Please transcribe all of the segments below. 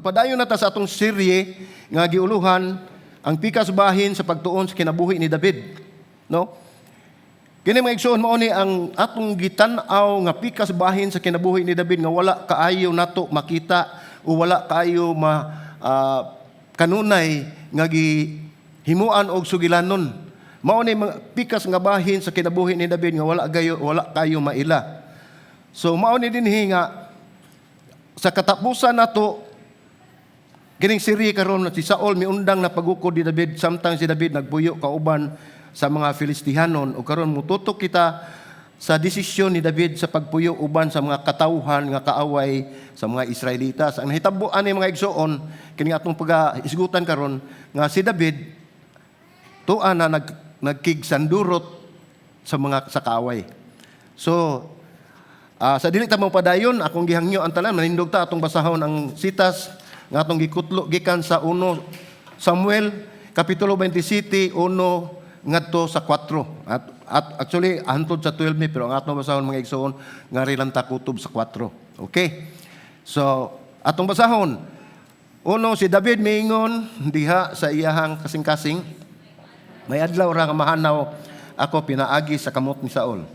Magpadayon na ta sa atong serye nga giuluhan ang pikas bahin sa pagtuon sa kinabuhi ni David. No? Kini, mga igsoon, mao ni ang atong gitan-aw nga pikas bahin sa kinabuhi ni David nga wala kaayo nato makita o wala kaayo ma kanunay nga gihimuan og sugilanon. Mao ni mga pikas nga bahin sa kinabuhi ni David nga wala kayo maila. So mao ni dinhi nga sa katapusan nato kining serye karon, si Saul miundang na pagukod ni David samtang si David nagpuyo kauban sa mga Filistihanon, ug karon mututok kita sa desisyon ni David sa pagpuyo uban sa mga katawhan nga kaaway sa mga Israelitas. Ang nahitabo ani, mga igsoon, kini atong pagahisgutan karon nga si David tuwa na nagkigsandurot sa kaaway. So sa dili ta padayon, akong gihangyo ang tanan manindog ta, atong basahon ang sitas nga atong gikutlo gikan sa 1 Samuel kapitulo 27, 1 ngadto sa 4. At actually hantod sa 12 ni, pero ang atong basahon, mga igsoon, ngari lang ta kutob sa 4. Okay. So atong basahon. Uno, si David miingon diha sa iyahang kasing-kasing, "May adlaw ra nga mahanaw ako pinaagi sa kamot ni Saul.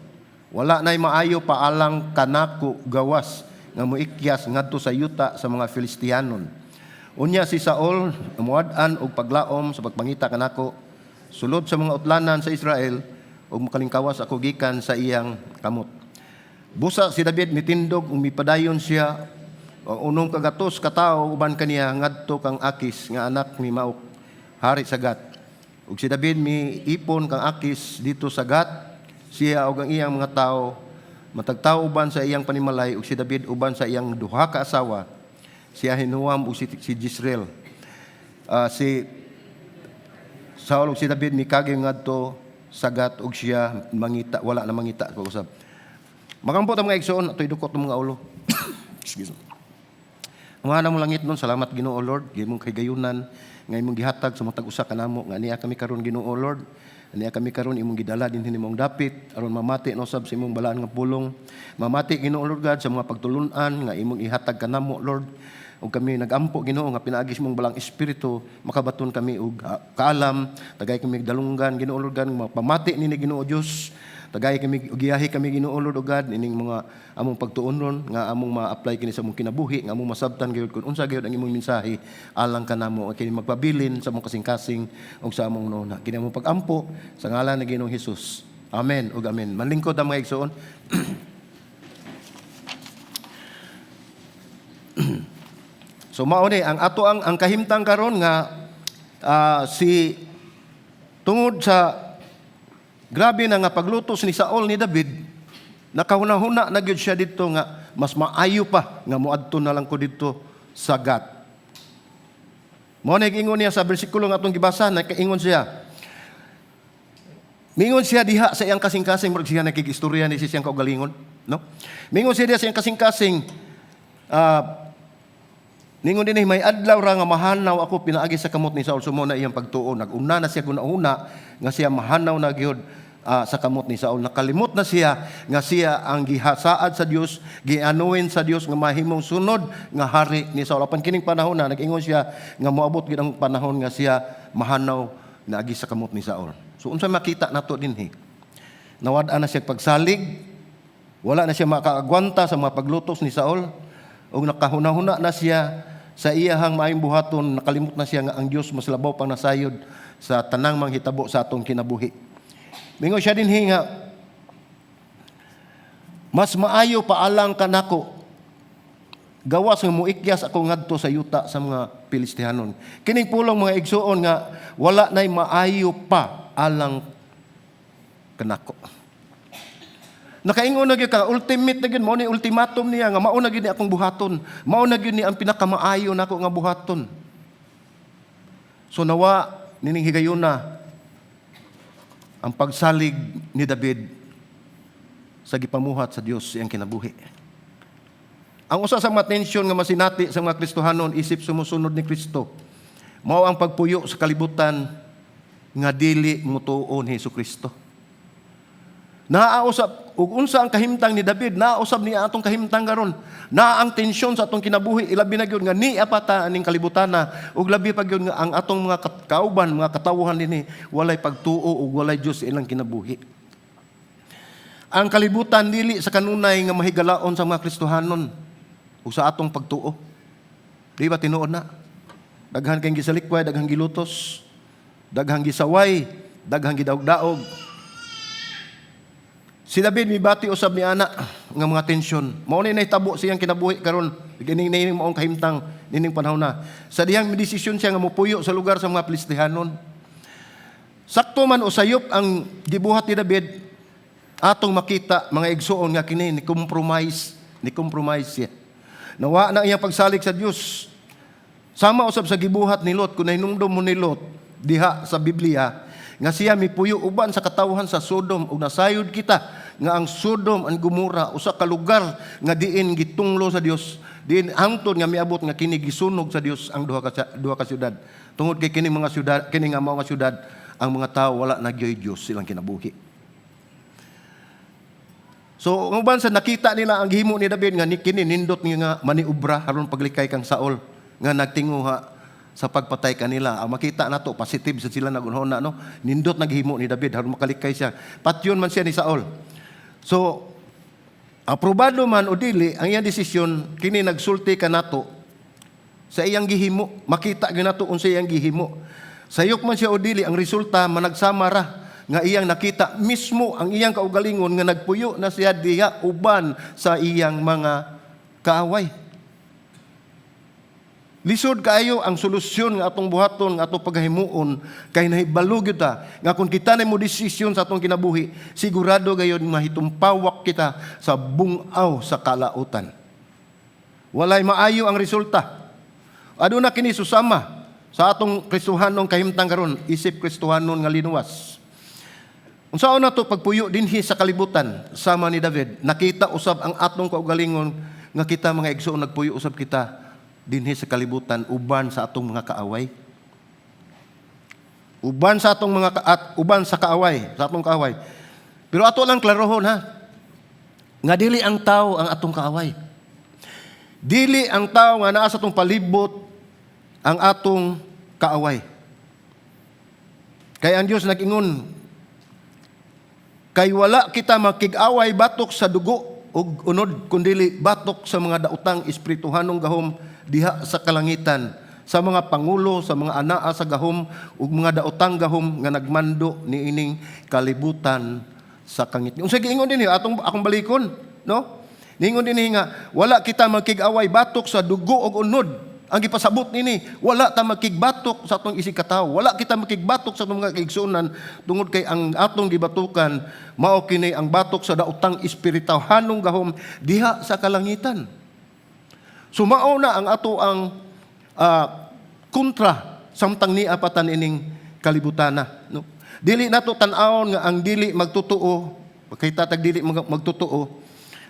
Wala na'y maayo pa alang kanako gawas nga moikyas ngadto sa yuta sa mga Filistianon. Unya si Saul muad-an og paglaom sa pagpangita kanako sulod sa mga utlanan sa Israel ug makalingkawas ako gikan sa iyang kamot." Busa si David mitindog ug mipadayon siya ang 600 ka tawo uban kaniya ngadto kang Akis nga anak ni Maok, hari sa Gat. Ug si David miipon kang Akis didto sa Gat, siya ug ang iyang mga tawo, matag tawo uban sa iyang panimalay, ug si David uban sa iyang duha ka asawa, si Ahinoam ug si Jezreel. Si Saul ug si David mikagi ngadto sa Gat ug siya mangita, wala na mangita pag-usab. Magampo ta, mga igsoon, ato'y dukot ng mga ulo. Excuse me. Mga namo langit nun, salamat, Ginoo Lord, imong kahigayunan nga imong gihatag sa matag usa kanamo nga niya kami karon, Ginoo Lord. Niya kami karon imong gidala dinhi nimong dapit aron mamati no sab sa imong balaan nga pulong. Mamati, Ginoo Lord God, sa mga pagtulun-an nga imong ihatag kanamo, Lord. Ug kami nagampo, Ginoo, nga pinaagi sa imong Balaang Espiritu makabaton kami og kaalam, tagay kami dalunggan, Ginoo Lord God, mapamati nini, Ginoo Dios. Tagay kami ug giyahi kami, Ginoo Lord o God, ining mga among pagtuonon nga among ma-apply kini sa among kinabuhi, nga among masabtan gyud kung unsa gyud ang imong mensahe alang kanamo, kini magpabilin sa among kasing-kasing ug sa among nona. Kini among pagampo sa ngalan ni Ginoong Hesus. Amen ug amen. Manlingkod ang mga igsoon. So mao ni ang ato ang kahimtang karon nga si tungod sa grabe na nga paglutos ni Saul ni David, nakahuna-huna na gyud siya didto nga mas maayo pa nga moadto na lang ko didto sa Gat. Mao na ingon niya sa bersikulo nga atong gibasa, nakaingon siya. Mingon siya diha sa iyang kasing-kasing, murag siya nakig-istorya ni siyang kaugalingon, no? Mingon siya diha sa iyang kasing-kasing, ningon din, "May adlaw ra nga mahanaw ako pinaagi sa kamot ni Saul." So mao na iyang pagtuo. Nag-una na siya guna-una nga siya mahanaw na gyud sa kamot ni Saul. Nakalimot na siya nga siya ang gihasaad sa Dios, gianuin sa Dios nga mahimong sunod nga hari ni Saul. Apan kining panahon na nag-ingon siya nga moabot gid ang panahon nga siya mahanaw naagi sa kamot ni Saul. So unsa makita nato dinhi? Nawad-an na siya pagsalig, wala na siya makaagwanta sa mga paglutos ni Saul, ug nakahuna-huna na siya sa iyahang maayong buhaton, nakalimot na siya nga ang Dios mas labaw pang nasayod sa tanang manghitabo sa atong kinabuhi. Mingon siya dinhi nga mas maayo pa alang kanako gawas nga muikyas ako ngadto sa yuta sa mga Filistihanon. Kining pulong, mga igsuon, nga wala nay maayo pa alang kanako. Nakaingon na gyud ka, ultimate na gyud, mao ni ultimatum niya nga mao na gyud ni akong buhaton. Mao na gyud ni ang pinakamaayo nako nga buhaton. So nawa nining higayuna ang pagsalig ni David sa gipamuhat sa Dios iyang kinabuhi. Ang usa sa mga tensyon nga masinati sa mga Kristohanon isip sumusunod ni Kristo, mao ang pagpuyo sa kalibutan nga dili motuo ni Hesus Kristo. Naa usab ug unsa ang kahimtang ni David, naa usab niya atong kahimtang karon. Naa ang tensyon sa atong kinabuhi, ilabi na gyud nga niya pa ta aning kalibutana ug labi pa gyud nga ang atong mga kauban, mga katawhan dinhi walay pagtuo ug walay Dios sa ilang kinabuhi. Ang kalibutan dili sa kanunay nga mahigalaon sa mga Kristohanon ug sa atong pagtuo. Di ba tinuod na? Daghan kay gisalikway, daghang gilutos, daghang gisaway, daghang gidaog-daog. Si David mibati usab ni ana nga mga tensyon. Mao ni nahitabo siyang kinabuhi karon. Kining nining maong kahimtang nining panahon na. Sa dihang desisyon siya nga mopuyo sa lugar sa mga Filistihanon. Sakto man o sayop ang gibuhat ni David, atong makita, mga igsuon, nga kini ni compromise siya. Nawa na iyang pagsalig sa Dios. Sama usab sa gibuhat ni Lot. Kung nahinumdom mo ni Lot diha sa Biblia nga siya mipuyo uban sa katawhan sa Sodom ug nasayod kita nga ang Sodom and Gomorrah usa ka lugar nga diin gitunglo sa Dios, diin hangtod nga miabot nga kini gisunog sa Dios ang duha ka syudad tungod kay kini mga syudad, kini nga mga syudad, ang mga tao wala na gyoy Dios silang kinabuhi. So, ang uban sa nakita nila ang gihimo ni David nga ni kini nindot nga nga maniobra aron paglikay kang Saul nga nagtinguha sa pagpatay kanila. Ang makita nato, positive sa sila nagunhona, no. Nindot naghimo ni David aron makalikay siya. Patyon man siya ni Saul. So, aprobado man o dili ang iyang desisyon, kini nagsulti kanato sa iyang gihimo. Makita gyud nato unsa iyang gihimo. Sayop man siya o dili, ang resulta managsama ra nga iyang nakita mismo ang iyang kaugalingon nga nagpuyo na siya diha uban sa iyang mga kaaway. Lisod kaayo ang solusyon nga atong buhaton, nga atong paghimuon, kay nahibalo gyud ta nga kung kita na mo desisyon sa atong kinabuhi, sigurado gayud mahitumpawak kita sa bungaw sa kalautan. Walay maayo ang resulta. Aduna kini susama sa atong Kristohanong kahimtang karon, isip Kristohanon nga linuwas. Unsaon nato pagpuyo dinhi sa kalibutan sama ni David, nakita usab ang atong kaugalingon nga kita, mga igsoon, nagpuyo usab kita dinhi sa kalibutan uban sa atong mga kaaway. Uban sa atong mga at uban sa kaaway, sa atong kaaway. Pero ato lang klarohon ha. Nga dili ang tao ang atong kaaway. Dili ang tao nga naa sa atong palibot ang atong kaaway. Kay ang Dios nag-ingon, "Kay wala kita makig-away batok sa dugo ug unod, kundili batok sa mga daotang espirituhanong gahom diha sa kalangitan, sa mga pangulo, sa mga anaa sa gahom ug mga daotang gahom nga nagmando niining kalibutan sa kangit." Unsa giingon dinhi, atong akong balikon, no? Niingon dinhi nga wala kita makig-away batok sa dugo ug unod. Ang gipasabot nini, wala ta makigbatok sa atong isig katawo, wala kita makigbatok sa atong mga kaigsuonan tungod kay ang atong gibatukan mao kini ang batok sa daotang espirituhanong gahom diha sa kalangitan. So mao na ang ato ang kontra samtang nia pa ta ining kalibutana, no? Dili nato tan-awon nga ang dili magtotoo, makita tag dili magtotoo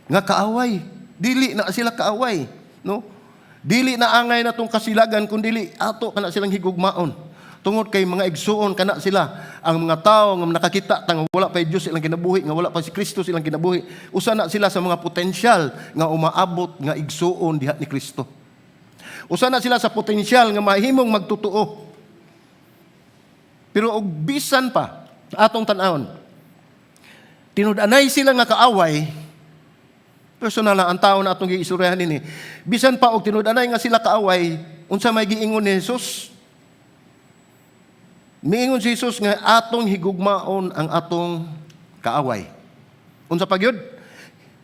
nga kaaway. Dili na sila kaaway, no? Dili na angay natong kasilagan kun dili ato kana silang higugmaon. Tungod kay mga igsuon kana sila, ang mga tao nga nakakita ta nga wala pa Dios ilang kinabuhi, nga wala pa si Kristo silang kinabuhi. Usa na sila sa mga potensyal nga umaabot nga igsuon diha ni Kristo. Usa na sila sa potensyal nga mahimong magtotoo. Pero og bisan pa atong tan-awon, tinud-anay sila nga kaaway, personal lang ang tao na atong giistoryahan nini. Bisan pa og tinud-anay nga sila kaaway, unsa may giingon ni Jesus? Miingon si Jesus nga atong higugmaon ang atong kaaway. Unsa pa gyud?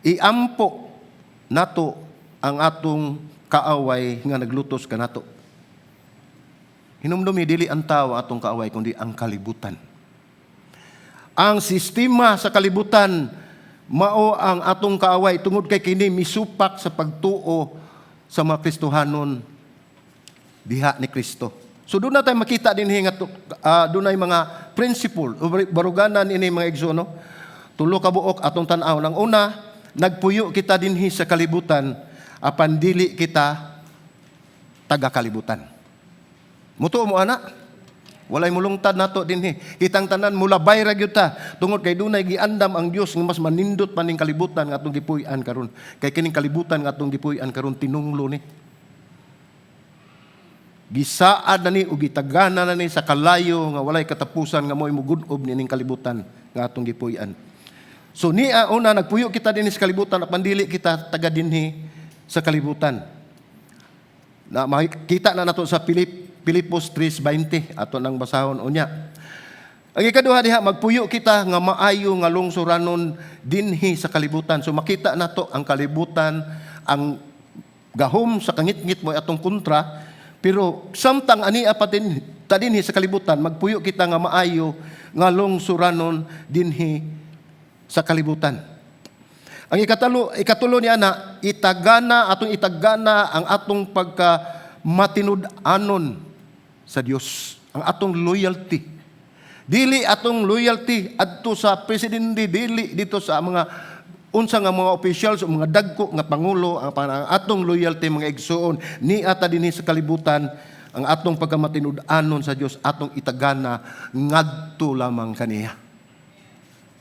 Iampo nato ang atong kaaway nga naglutos kanato. Hinumdumi, dili ang tao atong kaaway kundi ang kalibutan. Ang sistema sa kalibutan mao ang atong kaaway tungod kay kini misupak sa pagtuo sa mga Kristohanon diha ni Kristo. So doon na tayo makita din nga dunay mga principle o baruganan ini, mga igsoon, no? Tulo ka buok atong tan-aw. Ang una, nagpuyo kita dinhi sa kalibutan apan dili kita taga kalibutan. Mutuo mo ana? Walay mulungtad nato dinhi. Kitang tanan mulabay ra gyud ta tungod kay dunay giandam ang Dios nga mas manindot pa ning kalibutan nga atong gipuy-an karon. Kay kining kalibutan nga atong gipuy-an karon, tinunglo ni. Gisaad na ni ug gitagana na ni sa kalayo nga walay katapusan nga mo'y mugud-ob nining kalibutan nga atong gipuy-an. So niya una, nagpuyo kita dinhi sa kalibutan apan dili kita taga dinhi sa kalibutan. Na makita na nato sa Pilipos 3:20, ato nang basahon unya. Ang ikaduha diha, magpuyo kita nga maayo nga lungsuranon dinhi sa kalibutan. So makita nato ang kalibutan, ang gahom sa kangitngit mo atong kontra, pero samtang ani pa din ta dinhi sa kalibutan, magpuyo kita nga maayo nga lungsuranon dinhi sa kalibutan. Ang ikatulo niya na itagana, atong itagana ang atong pagka matinud-anon sa Dios, ang atong loyalty. Dili atong loyalty adto sa presidente, dili dito sa mga unsa nga mga officials o mga dagko nga pangulo, ang atong loyalty, mga igsuon, ni ata dinhi sa kalibutan, ang atong pagkamatinud-anon sa Dios atong itagana ngadto lamang kaniya.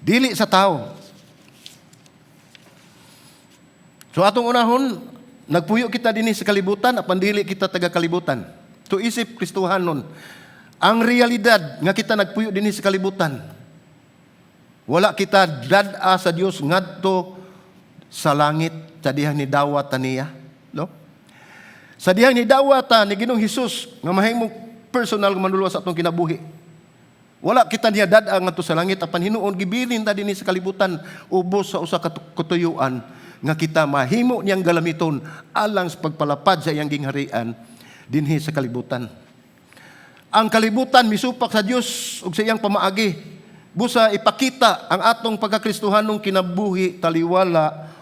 Dili sa tao. So atong unahon, nagpuyo kita dinhi sa kalibutan apan dili kita taga kalibutan. So isip Kristohanon, ang realidad nga kita nagpuyo dinhi sa kalibutan, wala kita dad-a sa Dios ngadto sa langit sa dihang ni dawat niya, no? Sa dihang ni dawat ni Ginoong Hesus nga mahimong personal nga manluluwas sa atong kinabuhi. Wala kita niya dad-a ngadto sa langit apan hinuon gibilin ta dinhi sa kalibutan ubos sa usa ka katuyuan nga kita mahimo niyang galamiton alang sa pagpalapad sa iyang gingharian dinhi sa kalibutan. Ang kalibutan misupak sa Dios ug sa iyang pamaagi. Busa ipakita ang atong pagkakristohanong kinabuhi taliwala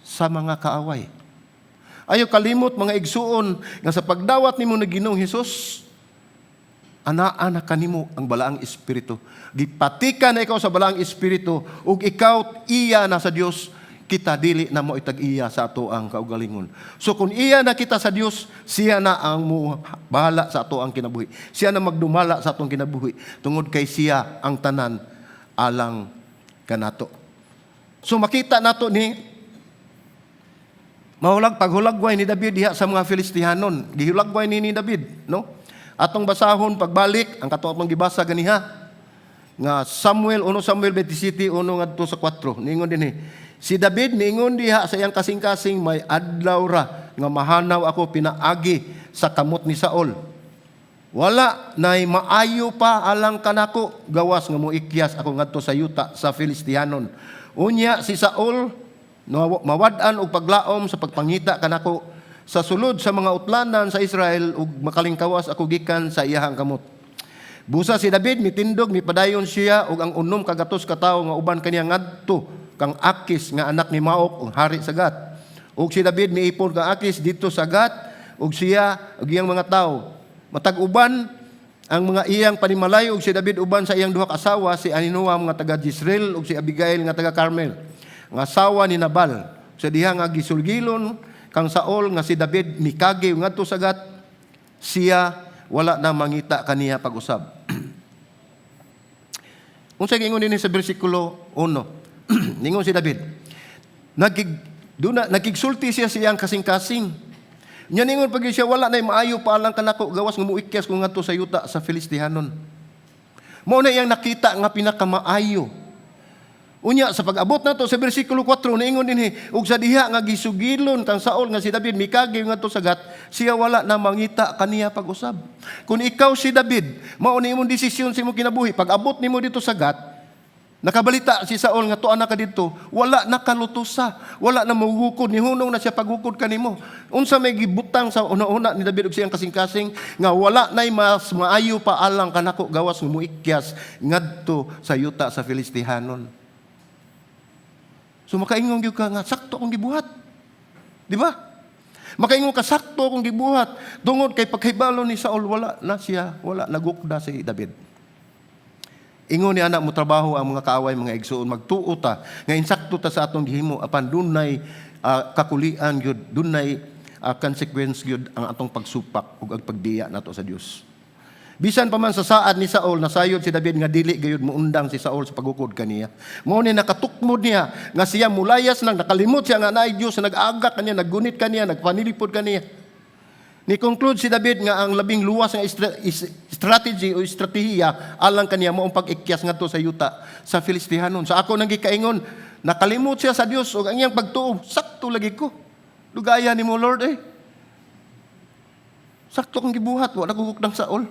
sa mga kaaway. Ayo kalimot, mga igsuon, nga sa pagdawat nimo ni Ginoong Hesus, anaa na kanimo ang Balaang Espiritu. Gipatika na ikaw sa Balaang Espiritu ug ikaw iya na sa Dios. Kita dili na mo itag-iya sa ato ang kaugalingon. So kung iya na kita sa Dios, siya na ang mo bahala sa ato ang kinabuhi. Siya na magdumala sa atong kinabuhi tungod kay siya ang tanan alang kanato. So makita nato ni mahulag paghulagway ni David diha sa mga Filistihanon. Gihulagway ni David, no? Atong basahon pagbalik ang kato atong gibasa ganiha nga Samuel 1 Samuel 27, 1 ngadto sa 4. Ningon dinhi si David, niingon diha sa iyang kasing-kasing, "May adlaw ra nga mahanaw ako pinaagi sa kamot ni Saul. Wala nay maayo pa alang kanako gawas nga moikyas ako ngadto sa yuta sa Filistihanon. Unya si Saul mawad-an og paglaom sa pagpangita kanako sa sulod sa mga utlanan sa Israel ug makalingkawas ako gikan sa iyahang kamot." Busa si David mitindog, mipadayon siya ug ang 600 ka tawo nga uban kaniya ngadto kang Akis nga anak ni Maok, ang hari sa Gat. Ug si David miipon kang Akis didto sa Gat ug siya ug iyang mga tawo. Matag uban ang mga iyang panimalay ug si David uban sa iyang duha ka asawa, si Ahinoam nga taga Jezreel ug si Abigail nga taga Carmel, nga asawa ni Nabal. Sa diha nga gisulgilon kang Saul nga si David mikagi ngadto sa Gat, siya wala na mangita kaniya pag-usab. Unsa giingon dinhi sa bersikulo 1? Ningon si David, duna nagigsulti siya sa iyang kasing-kasing. Nya ningon pag siya, "Wala na maayo pa alang kanako gawas nga muikyas ko ngadto sa yuta sa Filistihanon." Mao na iyang nakita nga pinakamaayo. Unya sa pag-abot nato sa bersikulo 4, niingon dinhi, ug sa diha nga gisugilon kang Saul nga si David mikagi ngadto sa Gat, siya wala na mangita kaniya pag-usab. Kung ikaw si David, mao ni imong desisyon sa imong kinabuhi, pag abot nimo dito sa Gat, nakabalita si Saul nga tuan na ka didto, wala na kalutosa, wala na mohukod, nihunong na siya paghukod kanimo. Unsa may gibutang sa una-una ni David ug siyang kasing-kasing nga wala nay mas maayo pa alang kanako gawas nga muikyas ngadto sa yuta sa Filistihanon. So makaingon gyud ka nga sakto akong gibuhat. Di ba? Makaingon ka, sakto akong gibuhat. Tungod kay pagkahibalo ni Saul, wala na siya, wala nagukda si David. Ingon ni anak mo trabaho ang mga kaaway, mga igsuon, magtuo ta nga insakto ta sa atong gihimo apan dunay kakulian gyud, dunay consequence gyud ang atong pagsupak ug ang pagbiya nato sa Dios. Bisan pa man sa saad ni Saul, nasayod si David nga dili gayud muundang si Saul sa pagukod kaniya. Mao ni nakatukmod niya nga siya mulayas lang, nakalimot siya nga naay Dios na nag-agak kaniya, naggunit kaniya, nagpanilipod kaniya. Ni conclude si David nga ang labing luwas nga strategy o estratehiya alang kaniya mao ang pag-ikyas ngadto sa yuta sa Filistihanon. Sa ako nang gikaingon, nakalimot siya sa Dios ug ang iyang pagtuo, sakto lagi ko. Dugaya nimo, Lord, eh. Sakto kang gibuhat, wa nagugukdang Saul.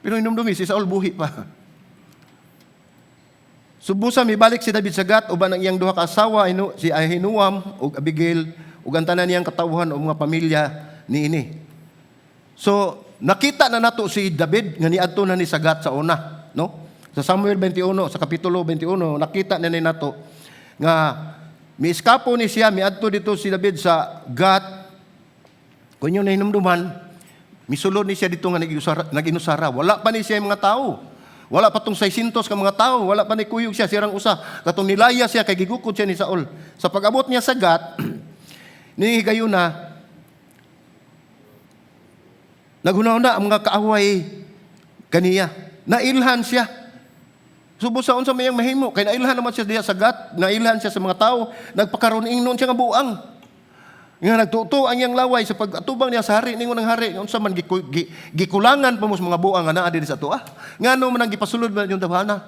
Pero hinumdumi, si Saul buhi pa. Subusa mibalik si David sa Gat uban ang iyang duha ka asawa, si Ahinuam ug Abigail, ug ang tanan niyang katawhan o mga pamilya niini. So nakita na nato si David nga niadto na ni sa Gat sa una, no? Sa Samuel 21, sa kapitulo 21, nakita na ni nato nga miiskapo ni siya, miadto dito si David sa Gat. Kung inyo nahinumduman, misulod ni siya dito nga nag-inusara. Wala pa ni siya yung mga tao. Wala pa tong 600 ka mga tao. Wala pa ni kuyog siya, sirang usa. Katong nilaya siya, kay gigukod siya ni Saul. Sa pag-abot niya sa Gat, ni higayuna, naghuna-huna ang mga kaaway kaniya. Nailhan siya. Subos sa unsa may iyang mahimo. Kay nailhan naman siya diya sa Gat, nailhan siya sa mga tao. Nagpakaroon ingnon siya nga buang. Nga nagtuto ang iyang laway sa pag-atubang niya sa hari, ningon ang hari, unsa man gikulangan pa mo sa mga buang nga naa diri sa atoa? Ngano man ang gipasulod man yung tawhana?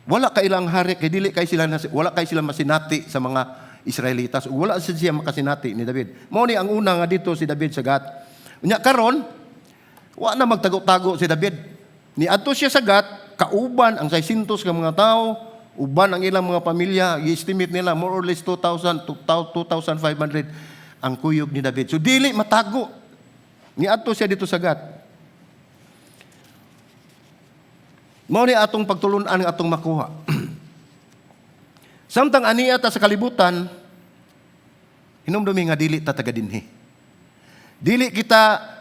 Wala kailang hari kay dili kay sila wala kay sila masinati sa mga Israelitas. Ug wala siya makasinati ni David. Mao ni ang una nga dito si David sa Gat. Unya karon wa na magtago-tago si David. Niadto siya sa Gat, kauban ang 600 ka mga tao, uban ang ilang mga pamilya, gi-estimate nila more or less 2,000 to 2,500 ang kuyog ni David. So dili matago. Niadto siya dito sa Gat. Mao ni atong pagtulun-an nga atong makuha. Samtang aniya ta sa kalibutan, hinumdumi nga dili ta taga dinhi. Dili kita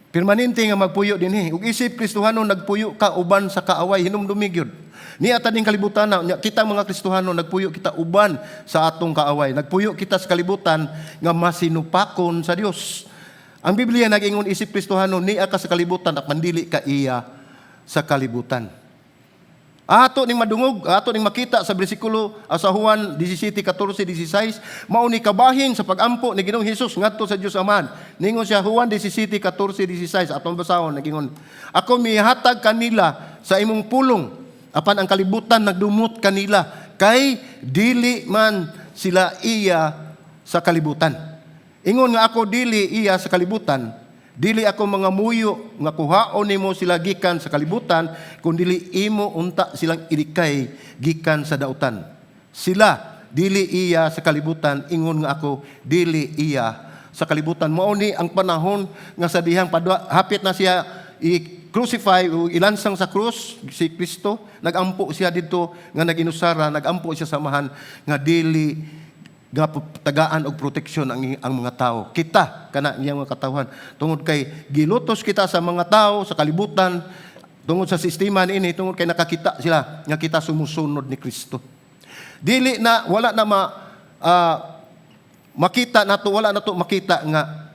permanente nga magpuyo dinhi. Ug isip Kristohano nagpuyo ka uban sa kaaway, hinumdumi gyud. Niya ta ning kalibutan na nya kita mga Kristohano nagpuyo kita uban sa atong kaaway. Nagpuyo kita sa kalibutan nga masinupakon sa Dios. Ang Biblia nag-ingon isip Kristohano niya ka sa kalibutan at mandili ka iya sa kalibutan. Ato ning madungog, ato ning makita sa bersikulo sa Juan 17, 14, 16, mao ni kabahin sa pagampo ni Ginoong Hesus ngadto sa Dios Amahan. Ningon siya Juan 17, 14, 16, atong basahon, nagingon, "Ako mihatag kanila sa imong pulong, apan ang kalibutan nagdumot kanila kay dili man sila iya sa kalibutan. Ingon nga ako dili iya sa kalibutan, dili ako mga muyo nga kuhaon nimo sila gikan sa kalibutan, kun dili imo unta silang ilikay gikan sa dautan. Sila dili iya sa kalibutan, ingon nga ako dili iya sa kalibutan." Mao ni ang panahon nga sa dihang padwa, hapit na siya i-crucify o ilansang sa krus si Kristo, nagampo siya didto nga naginusara, nagampo siya sa Amahan nga dili nga tagaan og proteksyon ang mga tao. Kita kana iyang mga katawhan tungod kay gilutos kita sa mga tao sa kalibutan tungod sa sistema niini, tungod kay nakakita sila nga kita sumusunod ni Kristo. Dili na wala na makita nato, wala na to makita nga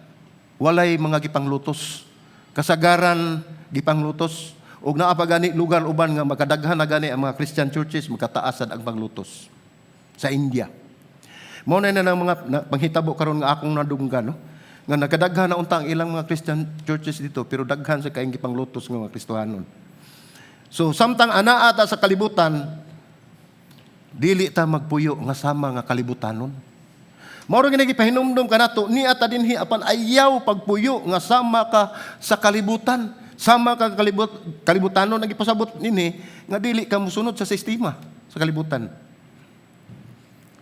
walay mga gipanglutos. Kasagaran gipanglutos ug naa pa gani lugar uban nga makadaghan na gani ang mga Christian churches, makataas sad ang panglutos sa India. Mao na na ang mga panghitabo karon nga akong nadunggan, no? Nga nagkadaghan na unta ang ilang mga Christian churches dito, pero daghan sa kaayong gipanglutos nga mga Kristohanon. So samtang anaa ta sa kalibutan, dili ta magpuyo nga sama nga kalibutanon. Mao ra gani gipahinumdum kanato, niya ta dinhi apan ayaw pagpuyo nga sama ka sa kalibutan. Sama ka kalibutanon, nagipasabot nini nga dili ka mosunod sa sistema sa kalibutan.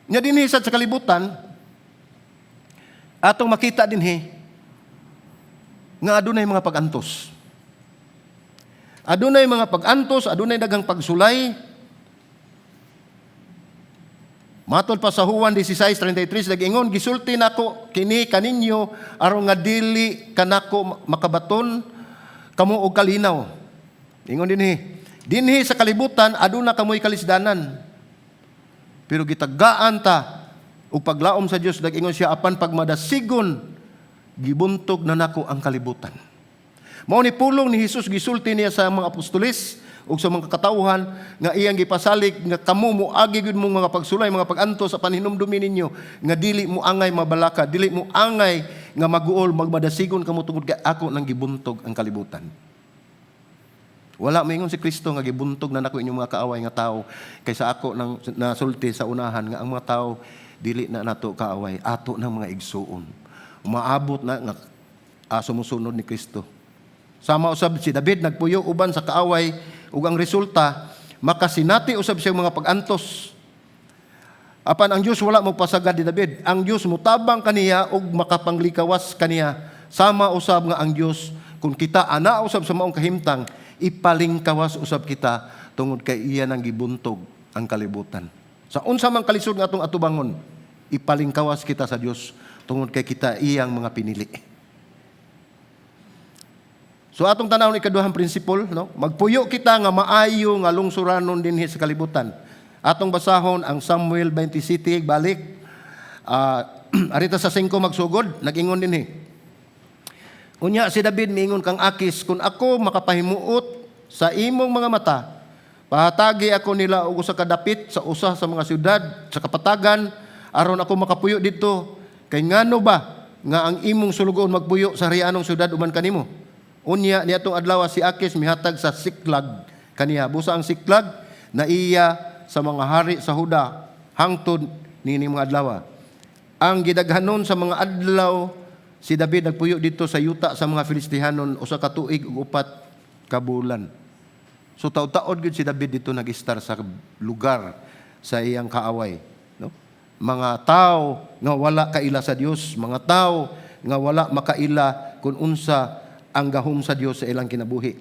Nya dinhi sa kalibutan, atong makita dinhi nga adunay mga pag-antos. Adunay mga pag-antos, adunay daghang pagsulay. Matod pa sa Juan 16:33, nag-ingon, "Gisulti nako kini kaninyo aron nga dili kanako makabaton kamo og kalinaw." Ingon dinhi, dinhi sa kalibutan aduna kamoy kalisdanan. Pero gitagaan ta og paglaom sa Dios, nag-ingon siya, "Apan pagmadasigon, gibuntog na nako ang kalibutan." Mao ni pulong ni Jesus, gisulti niya sa mga apostoles ug sa mga katawhan nga iyang gipasalig nga kamo moagi gyud mong mga pagsulay, mga pag-antos, sa panhinumdumi ninyo nga dili mo angay mabalaka, dili mo angay nga maguol, magmadasigon kamo tungod kay ako nang gibuntog ang kalibutan. Wala moingon si Kristo nga gibuntog na nako inyong mga kaaway nga tao, kaysa ako nang nasulti sa unahan nga ang mga tao dili na nato kaaway, ato ng mga igsuon. Umaabot na nga sumusunod ni Kristo. Sama usab si David, nagpuyo uban sa kaaway ug ang resulta makasinati usab siya mga pag-antos. Apan ang Dios wala mo pasagad ni David. Ang Dios mutabang kaniya ug makapanglikawas kaniya. Sama usab nga ang Dios, kung kita ana usab sa maong kahimtang, ipalingkawas usab kita tungod kay iya nang gibuntog ang kalibutan. Sa unsa man kalisod nga atong atubangon, ipalingkawas kita sa Dios tungod kay kita iyang mga pinili. So atong tanawon ikaduhang principle, no? Magpuyo kita nga maayo nga lungsuranon dinhi sa kalibutan. Atong basahon ang Samuel 27, balik. Arita sa 5 magsugod, nag-ingon dinhi. Unya si David miingon kang Akis, "Kung ako makapahimuot sa imong mga mata, pahatagi ako nila og usa ka dapit sa usa sa mga syudad sa kapatagan aron ako makapuyo didto. Kay ngano ba nga ang imong sulugoon magpuyo sa harianong syudad uban kanimo?" Unya niadtong adlaw si Akis mihatag sa Siklag kaniya. Busa ang Siklag na iya sa mga hari sa Huda hangtod niini mga adlaw. Ang gidaghanon sa mga adlaw si David nagpuyo didto sa yuta sa mga Filistihanon 1 ka tuig ug 4 ka bulan. So taud-taod gyud si David didto nag-istar sa lugar sa iyang kaaway, no? Mga tao nga wala kaila sa Dios, mga tao nga wala makaila kung unsa ang gahom sa Dios sa ilang kinabuhi.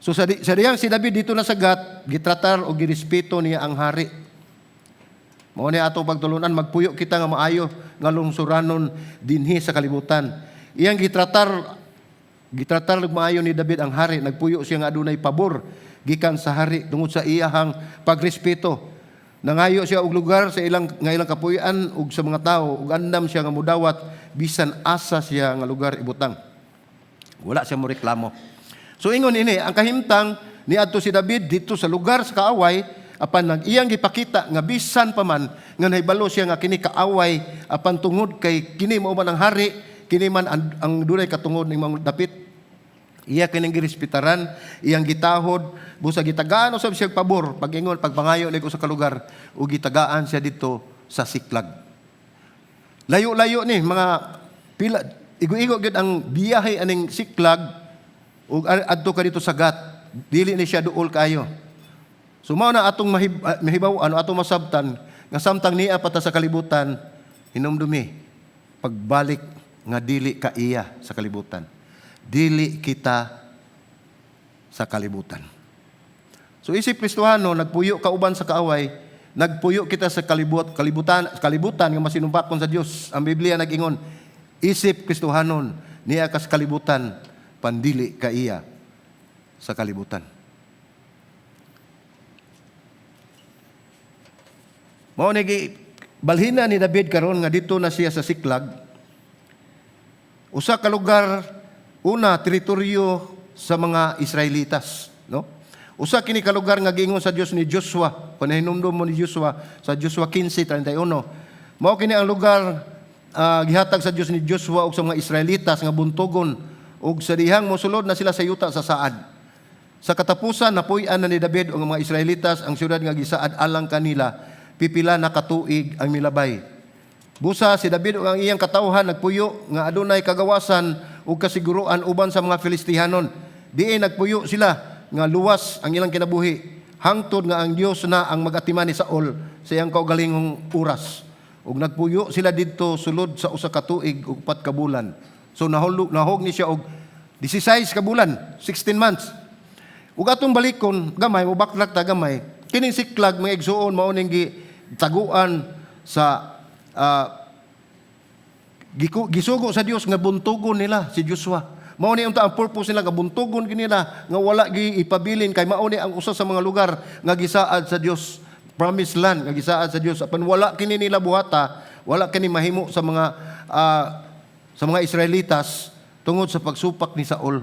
So sa diyang si David didto na sa Gat, gitratar o girespeto niya ang hari. Mao ni atong pagtulunan, magpuyo kita nga maayo nga lungsuranon dinhi sa kalibutan. Iyang gitratar gitratar og maayo ni David ang hari, nagpuyo siya nga adunay pabor gikan sa hari tungod sa iyahang pagrespeto. Nangayo siya og lugar sa ilang nga ilang kapuy-an ug sa mga tawo ug andam siya nga mudawat bisan asa siya nga lugar ibutang. Wala siya mo reklamo. So ingon ini, ang kahimtang niadto si David didto sa lugar sa kaaway, apan nag iyang gipakita nga bisan pa man nga nahibalo siya nga kini kaaway, apan tungod kay kini mao man ang hari, kini man ang dunay katungod ning mga dapit, iya kining girespetaran, iyang gitahod, busa gitagaan usab siya pabor pag-ingon pagpangayo ni sa kalugar ug gitagaan siya didto sa Siklag. Layo-layo ni mga pila, igo-igo gyud ang biyahe aning Siklag ug adto ka didto sa Gat. Dili ni siya duol kayo. So mao na atong mahibaw ano atong masabtan nga samtang niya pa ta sa kalibutan, hinumdumi pagbalik nga dili ka iya sa kalibutan. Dili kita sa kalibutan. So isip Kristohano, nagpuyo ka uban sa kaaway, nagpuyo kita sa kalibutan, kalibutan nga masinumpakon sa Dios. Ang Biblia nag-ingon, isip Kristohanon, niya ka sa kalibutan, pandili ka iya sa kalibutan. Mao ni balhina ni David karon nga didto na siya sa Siklag. Usa ka lugar, una teritoryo sa mga Israelitas, no? Usa kini ka lugar nga giingon sa Dios ni Joshua, kung nahinumdum mo ni Joshua sa Joshua 15:31. Mao kini ang lugar gihatag sa Dios ni Joshua ug sa mga Israelitas nga buntugon ug sa dihang mosulod na sila sa yuta sa saad. Sa katapusan, napuy-an na ni David ug ang mga Israelitas ang syudad nga gisaad alang kanila, pipila na katuig ang milabay. Busa si David ug ang iyang katawhan nagpuyo nga adunay kagawasan ug kasiguruan uban sa mga Filistihanon. Diin nagpuyo sila nga luwas ang ilang kinabuhi hangtod nga ang Dios na ang magatiman ni Saul sa iyang kaugalingong oras. Ug nagpuyo sila didto sulod sa 1 ka tuig ug 4 ka bulan. So nahulog nahog ni siya og 16 ka bulan, 16 months. Ug atong balikon gamay, mobaklak ta gamay. Kining Siklag, mga igsuon, mao ning gitaguan sa gisugo sa Dios nga buntugon nila si Joshua. Mao ni unta ang purpose nila nga buntugon nila nga wala gi ipabilin kay mao ni ang usa sa mga lugar nga gisaad sa Dios, promised land nga gisaad sa Dios, apan wala kini nila buhata, wala kini mahimo sa mga Israelitas tungod sa pagsupak ni Saul.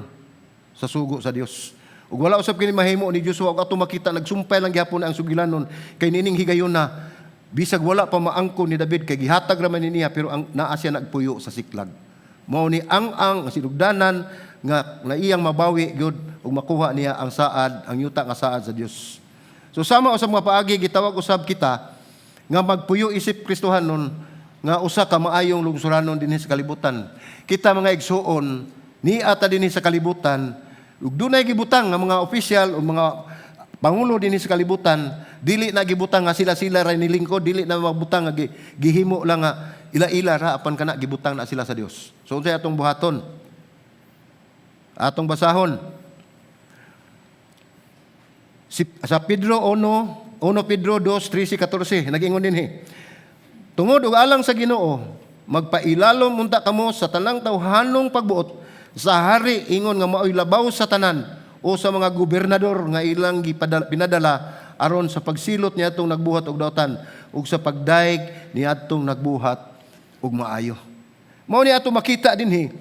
sa sugo sa Dios. Ug wala usab kini mahimo ni Joshua ug ato makita nagsumpay lang gihapon ang sugilanon kay nining higayon na bisag wala pa maangkon ni David kay gihatag ra man ni niya, pero ang naa siya nagpuyo sa Siklag. Mao ni ang sinugdanan nga na iyang mabawi gyud ug makuha niya ang saad, ang yuta nga saad sa Dios. So sama usab mga paagi, gitawag usab kita nga magpuyo isip Kristohanon nga usa ka maayong lungsuranon dinhi sa kalibutan. Kita, mga igsuon, niya ta dinhi sa kalibutan ug dunay gibutang nga mga opisyal o mga pangulo dinhi sa kalibutan, dili na gibutang nga sila-sila ra nilingkod, dili na mabutang nga gihimo lang nga ila-ila ra, apan kana gibutang na sila sa Dios. So unsay atong buhaton? Atong basahon. Sa Pedro 1, 1 Pedro 2, 13, 14, nag-ingon dinhi. "Tungod ug alang sa Ginoo, magpailalom unta kamo sa tanang tawhanong pagbuot sa hari ingon nga maoy labaw sa tanan o sa mga gobernador nga ilang pinadala aron sa pagsilot niadtong nagbuhat og dautan ug sa pagdayeg niadtong nagbuhat og maayo." Mao ni ato makita dinhi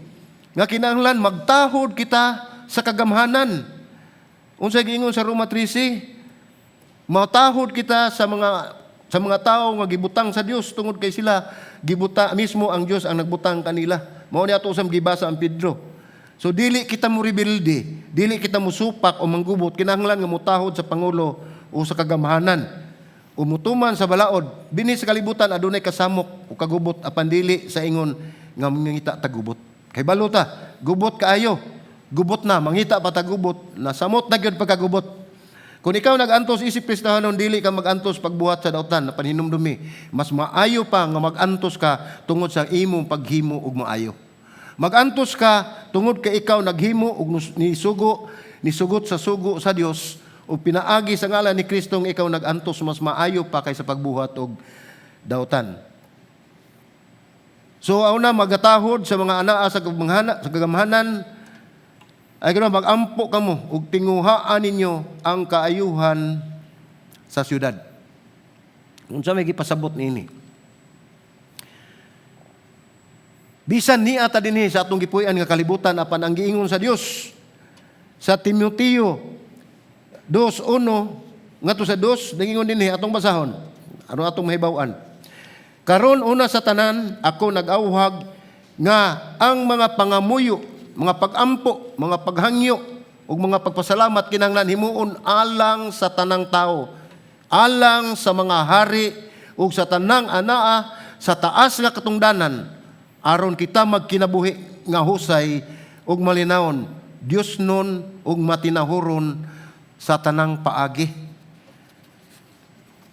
nga kinahanglan magtahod kita sa kagamhanan. Unsay giingon sa Roma 13? Matahod kita sa mga tao nga gibutang sa Dios tungod kay sila gibuta mismo, ang Dios ang nagbutang kanila. Mao ni ato sa gibasa ang Pedro. So dili kita mo rebelde, dili kita mo supak o manggubot, kinahanglan nga mutahod sa pangulo o sa kagamhanan. O mutuman sa balaod, dinhi sa kalibutan adunay kasamok o kagubot, apan dili sa ingon nga mangita tagubot. Kay balo ta, gubot kaayo. Gubot na, mangita pa tagubot, nasamot na gyud pagkagubot. Kung ikaw nag-antos isip Kristohanon, dili ka mag-antos pagbuhat sa dautan, na panhinumdumi. Mas maayo pa nga mag-antos ka tungod sa imong paghimo og maayo. Mag-antos ka tungod kay ikaw naghimo og nisugo, nisugot sa sugo sa Dios o pinaagi sa ngalan ni Kristo nga ikaw nag-antos, mas maayo pa kaysa pagbuhat og dautan. So una, magatahod sa mga anaa sa kagamhanan ay gano'n, mag-ampo kamo ug tinguhaan ninyo ang kaayuhan sa syudad. Unsa may gipasabot niini? Bisan niya ta dinhi sa atong gipuy-an nga kalibutan, apan ang giingon sa Dios sa Timoteo 2:1 ngadto sa 2, giingon dinhi, atong basahon aron atong mahibaw-an. "Karon, una sa tanan, ako nag-awhag nga ang mga pangamuyo, mga pagampo, mga paghangyo ug mga pagpasalamat kinahanglan himuon alang sa tanang tao, alang sa mga hari ug sa tanang anaa sa taas nga katungdanan, aron kita magkinabuhi nga husay ug malinawon, Diosnon ug matinahuron sa tanang paagi."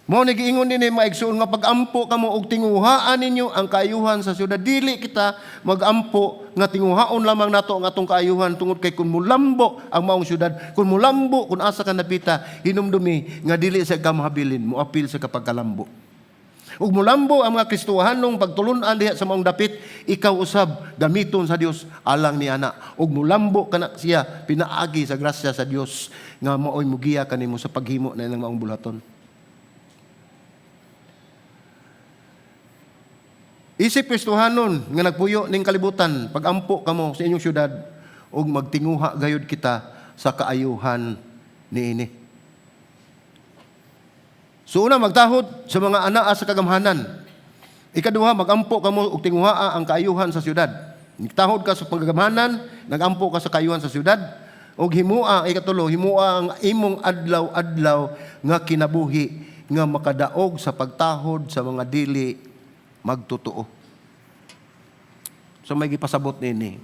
Mao ni giingon dinhi, mga igsoon, nga pagampo kamo og tinguhaan ninyo ang kaayuhan sa syudad. Dili kita magampo nga tinguhaon lamang nato ang atong kaayuhan tungod kay kung mulambo ang maong syudad, kung mulambo kung asa ka napita, hinumdumi nga dili sa ka mahabilin, moapil sa kapagkalambo. Ug mulambo ang mga Kristohanong pagtulun-an diha sa maong dapit, ikaw usab gamiton sa Dios alang ni ana. Ug mulambo kana siya pinaagi sa grasya sa Dios nga maoy mugiya kanimo sa paghimo na ilang maong bulaton. Isip Kristohanon nga nagpuyo ning kalibutan, pagampo kamo sa inyong syudad ug magtinguha gayud kita sa kaayuhan niini. So una, magtahod sa mga anaa sa kagamhanan. Ikaduha, magampo kamo ug tinguhaa ang kaayuhan sa syudad. Nagtahod ka sa pagkagamhanan, nagampo ka sa kaayuhan sa syudad, ug himua, ikatulo, himua ang imong adlaw-adlaw nga kinabuhi nga makadaog sa pagtahod sa mga dili magtotoo. So may gipasabot nini.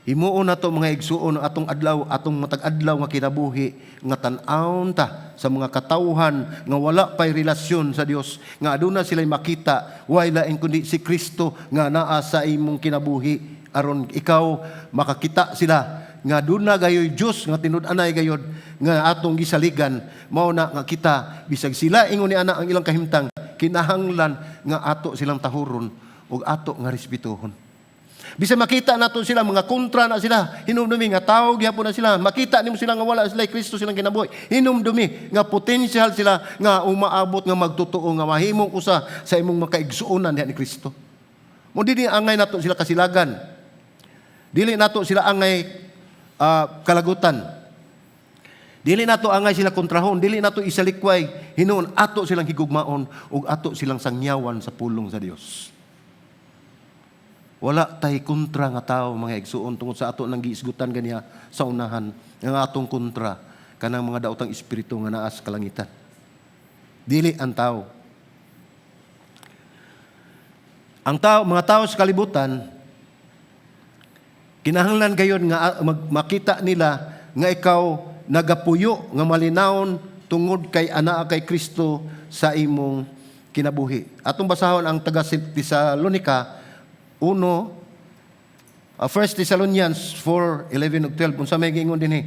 Himuon nato, mga igsuon, ang atong adlaw, atong matag adlaw nga kinabuhi nga tan-awon ta sa mga katawhan nga wala pay relasyon sa Dios, nga aduna sila makita way lain kundi si Kristo nga naa sa imong kinabuhi, aron ikaw makakita sila nga duna gayoy Dios nga tinud-anay gayod nga atong gisaligan. Mao na nga kita, bisag sila ingon ni ana ang ilang kahimtang, kinahanglan nga ato silang tahuron ug ato nga respetuhon. Bisan makita nato sila mga kontra na sila, hinumdumi nga tao gihapon na sila. Makita nimo sila nga wala sila Kristo silang kinabuhi. Hinumdumi nga potensyal sila nga umaabot nga magtotoo nga mahimong usa sa imong makaigsuonan diha ni Kristo. Mo dili angay nato sila kasilagan. Dili nato sila angay kalagutan. Dili nato angay sila kontrahon, dili nato isalikway, hinuon ato silang higugmaon ug ato silang sangyawan sa pulong sa Dios. Wala tay kontra nga tao, mga igsuon, tungod sa ato nang giisgutan ganiha sa unahan nga atong kontra kanang mga daotang espiritu nga naa sa kalangitan. Dili ang tao. Ang tao, mga tao sa kalibutan, kinahanglan gayon nga makita nila nga ikaw nagapuyo nga malinawon tungod kay anaa kay Kristo sa imong kinabuhi. Atong basahon ang taga Tesalonica 1, 1 Thessalonians 4:11 ug 12, unsa may giingon dinhi.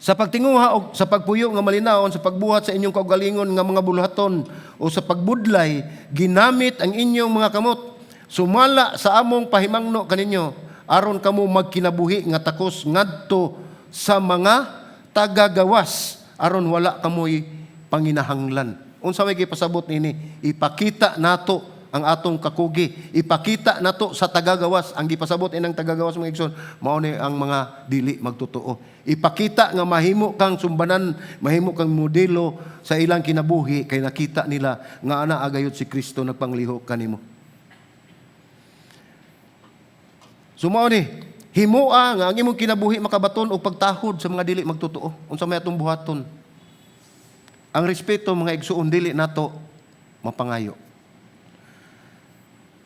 Sa pagtinguha og sa pagpuyo nga malinawon, sa pagbuhat sa inyong kaugalingon nga mga buluhaton o sa pagbudlay, ginamit ang inyong mga kamot sumala sa among pahimangno kaninyo, aron kamo magkinabuhi nga takos ngadto sa mga tagagawas, aron wala kamoy panginahanglan. Unsa may gipasabot nini? Ipakita nato ang atong kakugi. Ipakita nato sa tagagawas. Ang gipasabot inang tagagawas, mga igsoon, mao ni ang mga dili magtotoo. Ipakita nga mahimo kang sumbanan, mahimo kang modelo sa ilang kinabuhi kay nakita nila nga ana agayod si Kristo nagpanglihok kanimo. So mao ni, himoa nga ang imong kinabuhi makabaton og pagtahod sa mga dili magtotoo. Unsa may atong buhaton? Ang respeto, mga igsuon, dili nato mapangayo.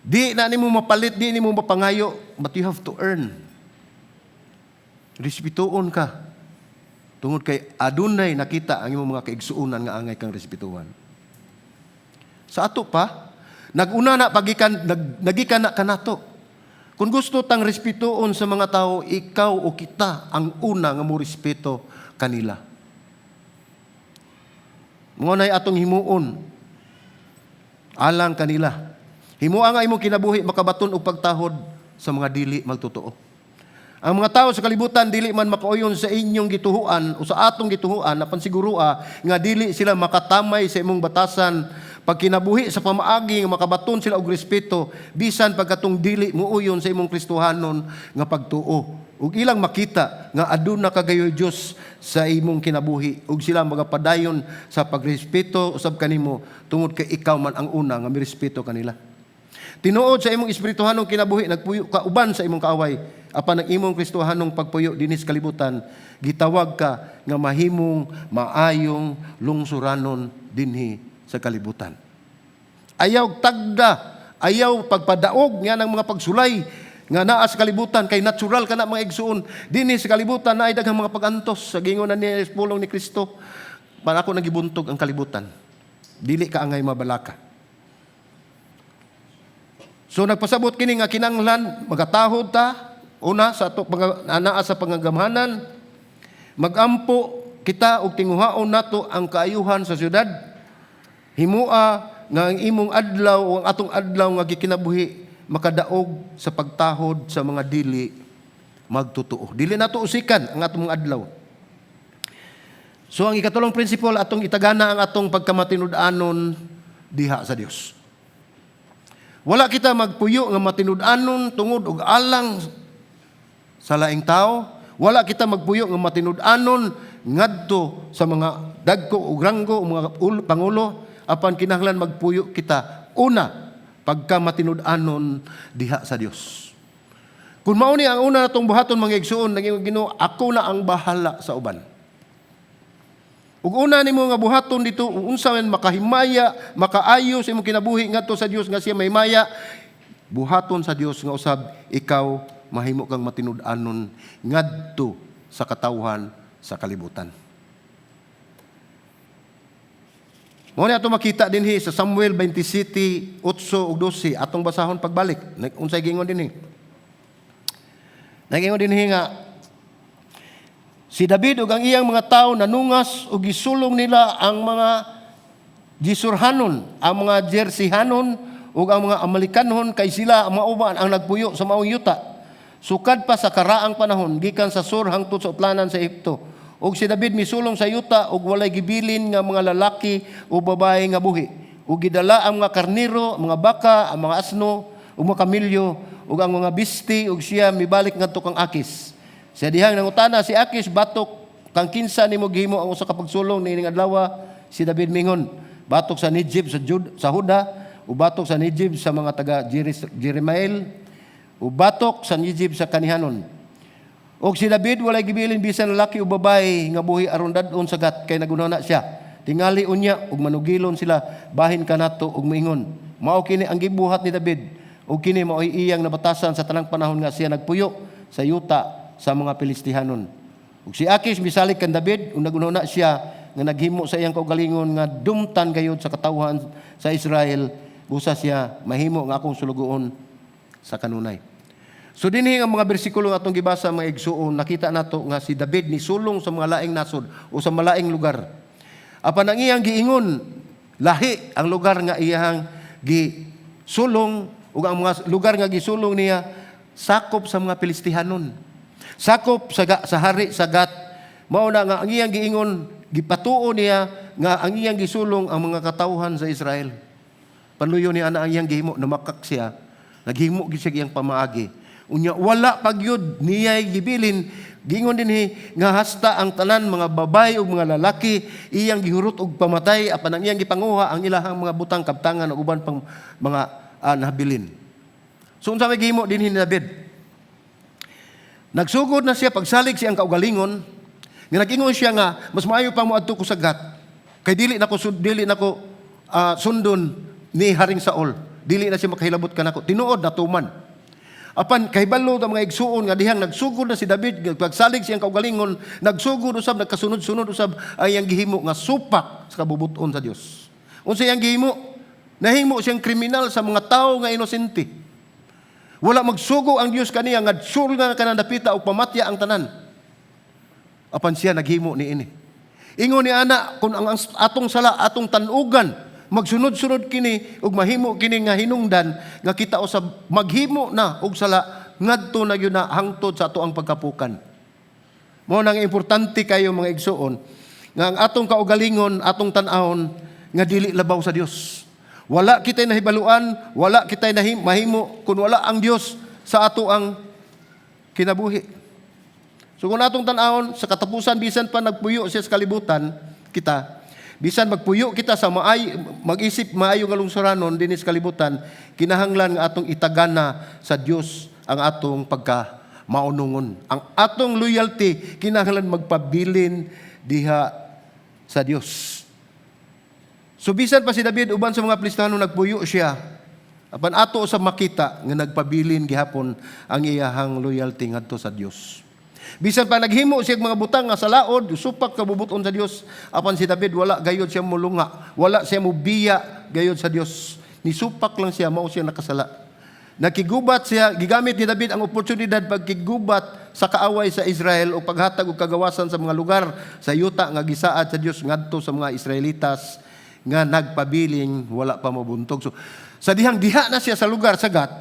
Di na nimo mapalit, di nimo mapangayo, but you have to earn. Respetuon ka. Tungod kay adunay nakita ang imong mga kaigsuonan nga angay kang respetuhan. Sa ato pa, naguna na pagikan nagikan na kanato. Kung gusto tang respetuon sa mga tao, ikaw o kita ang una nga mo respeto kanila. Mao nay atong himuon alang kanila. Himoa nga imong kinabuhi makabaton og pagtahod sa mga dili magtotoo. Ang mga tao sa kalibutan dili man makauyon sa inyong gituhuan o sa atong gituhuan, apan sigurua nga dili sila makatamay sa imong batasan pagkinabuhi sa pamaagi nga makabaton sila og respeto bisan pagkatong dili muuyon sa imong Kristohanon nga pagtuo. Ug ilang makita nga aduna kagayoy Dios sa imong kinabuhi ug sila magapadayon sa pagrespeto usab kanimo tungod kay ikaw man ang una nga mirespeto kanila. Tinuod sa imong espirituhanong kinabuhi nagpuyo ka uban sa imong kaaway, apan ang imong Kristohanong pagpuyo dinhi sa kalibutan, gitawag ka nga mahimong maayong lungsuranon dinhi sa kalibutan. Ayaw tagda, ayaw pagpadaog nga ng mga pagsulay nga naa sa kalibutan kay natural ka na, mga igsuon. Dinhi sa kalibutan naay daghang mga pagantos. Sa gingon na ni pulong ni Kristo, para ako nagibuntog ang kalibutan. Dili ka angay mabalaka. So nagpasabot kini nga kinanglan magatahod ta una sa ato anaa sa pangagamhanan, magampo kita og tinguhaon nato ang kaayuhan sa syudad. Himua nga ang imong adlaw o ang atong adlaw nga gikinabuhi makadaog sa pagtahod sa mga dili magtotoo. Dili nato usikan ang atong mga adlaw. So ang ikatulong principle, atong itagana ang atong pagkamatinud-anon diha sa Dios. Wala kita magpuyo nga matinud-anon tungod og alang sa laing tao. Wala kita magpuyo nga matinud-anon ngadto sa mga dagko ug ranggo o mga pangulo, apan kinahanglan magpuyo kita una pagka matinud-anon diha sa Dios. Kung mao ni ang una natong buhaton, mga igsuon, naging Ginoo, ako na ang bahala sa uban. Ug una nimo nga buhaton dito, unsa man makahimaya, makaayo sa imong kinabuhi ngadto sa Dios nga siya mahimaya, buhaton sa Dios nga usab ikaw mahimo kang matinud-anon ngadto sa katawhan sa kalibutan. Mao ni ato makita dinhi sa Samuel 27:8 ug 12, atong basahon pagbalik. Unsay giingon dinhi? Nagingon dinhi nga si David ug ang iyang mga tawo nanungas ug gisulong nila ang mga Gisurhanon, ang mga Jersihanon ug ang mga Amalekanhon kay sila ang mga uban ang nagpuyo sa maong yuta. Sukad pa sa karaang panahon gikan sa Sur hangtod sa uplanan sa Ehipto. Ug si David misulong sa yuta ug walay gibilin nga mga lalaki o babae nga buhi. Ug gidala ang mga karnero, mga baka, ang mga asno, ug mga kamilyo ug ang mga bisti, ug siya mibalik ngadto kang Akis. Sa dihang nangutana si Akis batok kang kinsa nimo gihimo ang usa ka pagsulong niining adlaw, si David mingon, batok sa Nejeb sa Jud, sa Huda, ug batok sa Nejeb sa mga taga Jerahmeel, ug batok sa Nejeb sa Kenihanon. Og si David walay gibilin bisan lalaki o babae nga buhi aron dad-on sa Gat kay naghunahuna siya, "Tingali unya og manugilon sila bahin kanato og moingon, 'Mao kini ang gibuhat ni David,' ug kini mao'y iyang nabatasan sa tanang panahon nga siya nagpuyo sa yuta sa mga Pilistihanon." Ug si Akis misalig kan David ug naghunahuna siya nga naghimo sa iyang kaugalingon nga dumtan gayud sa katawhan sa Israel, busa siya mahimo nga akong sulugoon sa kanunay. So dinhi ang mga bersikulo nga atong gibasa, mga igsuon, nakita nato nga si David ni sulong sa mga laing nasod o sa malaing lugar. Apan ang iyang giingon, lahi ang lugar nga iyang gisulong, ug ang mga lugar nga gisulong niya sakop sa mga Pilistihanon. Sakop sa hari sa Gat. Mao na nga ang iyang giingon, gipatuo niya nga ang iyang gisulong ang mga katawhan sa Israel. Panluyo ni ana ang iyang gihimo, namakak siya. Naghimo gid siya iyang pamaagi. Unya wala pagyud niya gibilin, gingon dinhi nga hasta ang tanan, mga babae ug mga lalaki, iyang gihurot og pamatay, apan ang iyang gipanguha ang ilahang mga butang, kabtangan ug uban pang mga nabilin. So unsa may gihimo dinhi ni David? Nagsugod na siya pagsalig siyang kaugalingon nga nag-ingon siya nga mas maayo pa moadto ko sa Gat kay dili na ko sundon ni Haring Saul. Dili na siya makahilabot kanako. Tinuod natuman. Apan kahibalo ta, mga igsuon, nga dihang nagsugod na si David pagsalig siyang kaugalingon, nagsugod usab, nagkasunod-sunod usab ang iyang gihimo nga supak sa kabubuton sa Dios. Unsa iyang gihimo? Nahimo siyang kriminal sa mga tawo nga inosente. Wala magsugo ang Dios kaniya nga sul nga kanang dapita og pamatya ang tanan. Apan siya naghimo niini. Ingon ni ana, kung ang atong sala atong tanugan, magsunod-sunod kini ug mahimo kini nga hinungdan nga kita usab maghimo na og sala ngadto na gyud na hangtod sa ato ang pagkapukan. Mao nang importante kayo, mga igsuon, nga ang atong kaugalingon atong tan-awon nga dili labaw sa Dios. Wala kita'y nahibaluan, wala kita'y mahimo kung wala ang Dios sa ato ang kinabuhi. So kung atong tan-awon sa katapusan, bisan pa nagpuyo siya sa kalibutan, kita bisan magpuyo kita sa maay mag-isip maayo nga lungsuranon dinhi sa kalibutan, kinahanglan nga atong itagana sa Dios ang atong pagka maunungon. Ang atong loyalty kinahanglan magpabilin diha sa Dios. So bisan pa si David uban sa mga Pilistano nagpuyo siya, apan ato sa makita nga nagpabilin gihapon ang iyahang loyalty ngadto sa Dios. Bisan pa naghimo siya mga butang nga sa laod, supak kabubuton sa Dios, apan si David wala gayod siya mulunga, wala siya mubiya gayod sa Dios. Nisupak lang siya, mao siya nakasala. Nakigubat siya, gigamit ni David ang oportunidad pagkigubat sa kaaway sa Israel o paghatag og kagawasan sa mga lugar sa yuta nga gisaad sa Dios ngadto sa mga Israelitas nga nagpabiling wala pa mabuntog. So, sa dihang diha na siya sa lugar sa Gat,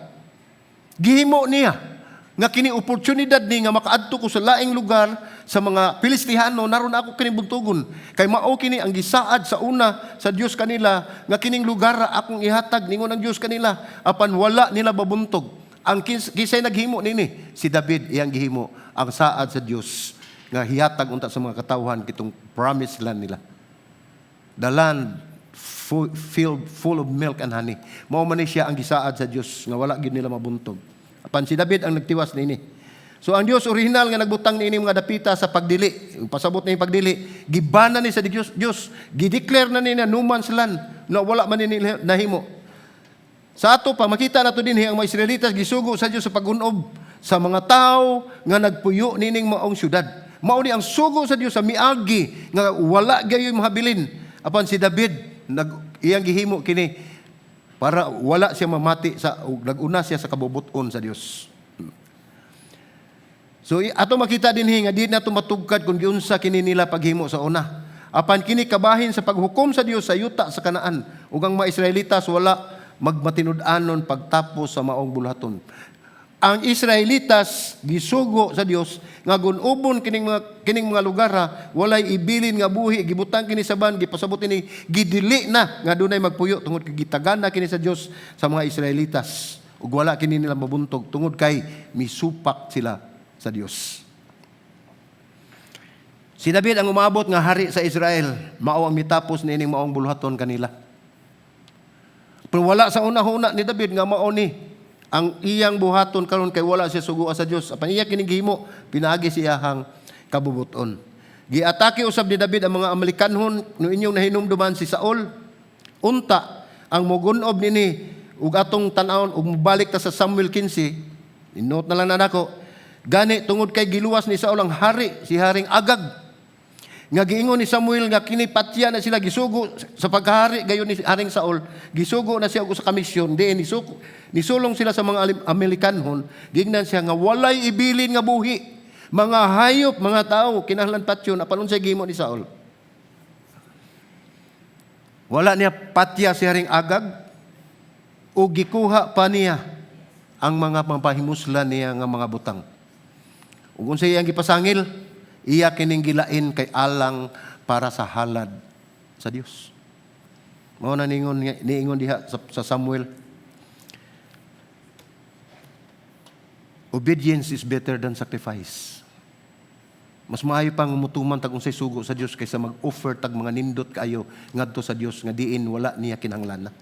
gihimo niya nga kini oportunidad ni nga makaadto ko sa laing lugar sa mga Pilistihano, naron ako kini buntugon kay mao kini ang gisaad sa una sa Dios kanila nga kining lugar ra akong ihatag, ningon ang Dios kanila. Apan wala nila babuntog. Ang kisay naghimo nini? Si David. Iyang gihimo ang saad sa Dios nga hihatag unta sa mga katawhan kitong promised land nila, the land filled full of milk and honey. Mao man ni siya ang gisaad sa Dios nga wala gid nila mabuntog. Apan si David ang nagtiwas niini. So ang Dios original nga nagbutang niini mga dapita sa pagdili, pasabot ni pagdili, gibana ni sa Dios, Dios gideclare na ni na no man's land na wala man ni nahimo. Sa ato pa makita nato dinhi ang mga Israelitas gisugo sa Dios sa pagunob sa mga tao nga nagpuyo nining maong syudad. Mao ni ang sugo sa Dios sa miagi nga wala gayoy mahabilin. Apan si David nag iyang gihimo kini para wala siya mamati sa naguna siya sa kabubuton sa Dios. So ato makita dinhi nga di nato matugkad kung giunsa kini nila paghimo sa una. Apan kini kabahin sa paghukom sa Dios sa yuta sa Kanaan ug ang mga Israelitas wala magmatinud-anon pagtapos sa maong buluhaton. Ang Israelitas gisugo sa Dios nga gun-ubon kining mga lugar ha, walay ibilin nga buhi, gibutang kini sa ban, gipasabot ini, gidili na nga dunay magpuyo tungod kay gitagana kini sa Dios sa mga Israelitas ug wala kini nila mabuntog tungod kay misupak sila sa Dios. Si David ang umabot nga hari sa Israel, mao ang mitapos niining maong buluhaton kanila. Pero wala sa una-una ni David nga mao ni ang iyang buhaton karon kay wala siya sugoa sa Dios. Apan iya kining gihimo pinaagi sa iyahang kabubuton. Giatake usab ni David ang mga Amalekanhon no inyong nahinumduman si Saul. Unta ang mugun-ob nini ug atong tan-awon ug mobalik ta sa Samuel 15, i-note na lang na nako. Gani tungod kay giluwas ni Saul ang hari, si Haring Agag, nga giingon ni Samuel nga kini patya na sila. Gisugo sa paghari gayon ni Haring Saul, gisugo na siya og usa ka misyon diin nisuko nisulong sila sa mga Amalekanhon. Giingnan siya nga walay ibilin nga buhi, mga hayop, mga tao, kinahanglan patyon. Apan unsay gihimo ni Saul? Wala niya patya si Haring Agag o gikuha pa niya ang mga mapahimuslan niya nga mga butang. Ug unsay iyang gipasangil? Iya kining gilain kay alang para sa halad sa Dios. Mao na niingon diha sa Samuel. Obedience is better than sacrifice. Mas maayo pang mutuman tag unsay sugo sa Dios kaysa mag-offer tag mga nindot kaayo ngadto sa Dios nga diin wala niya kinahanglan na.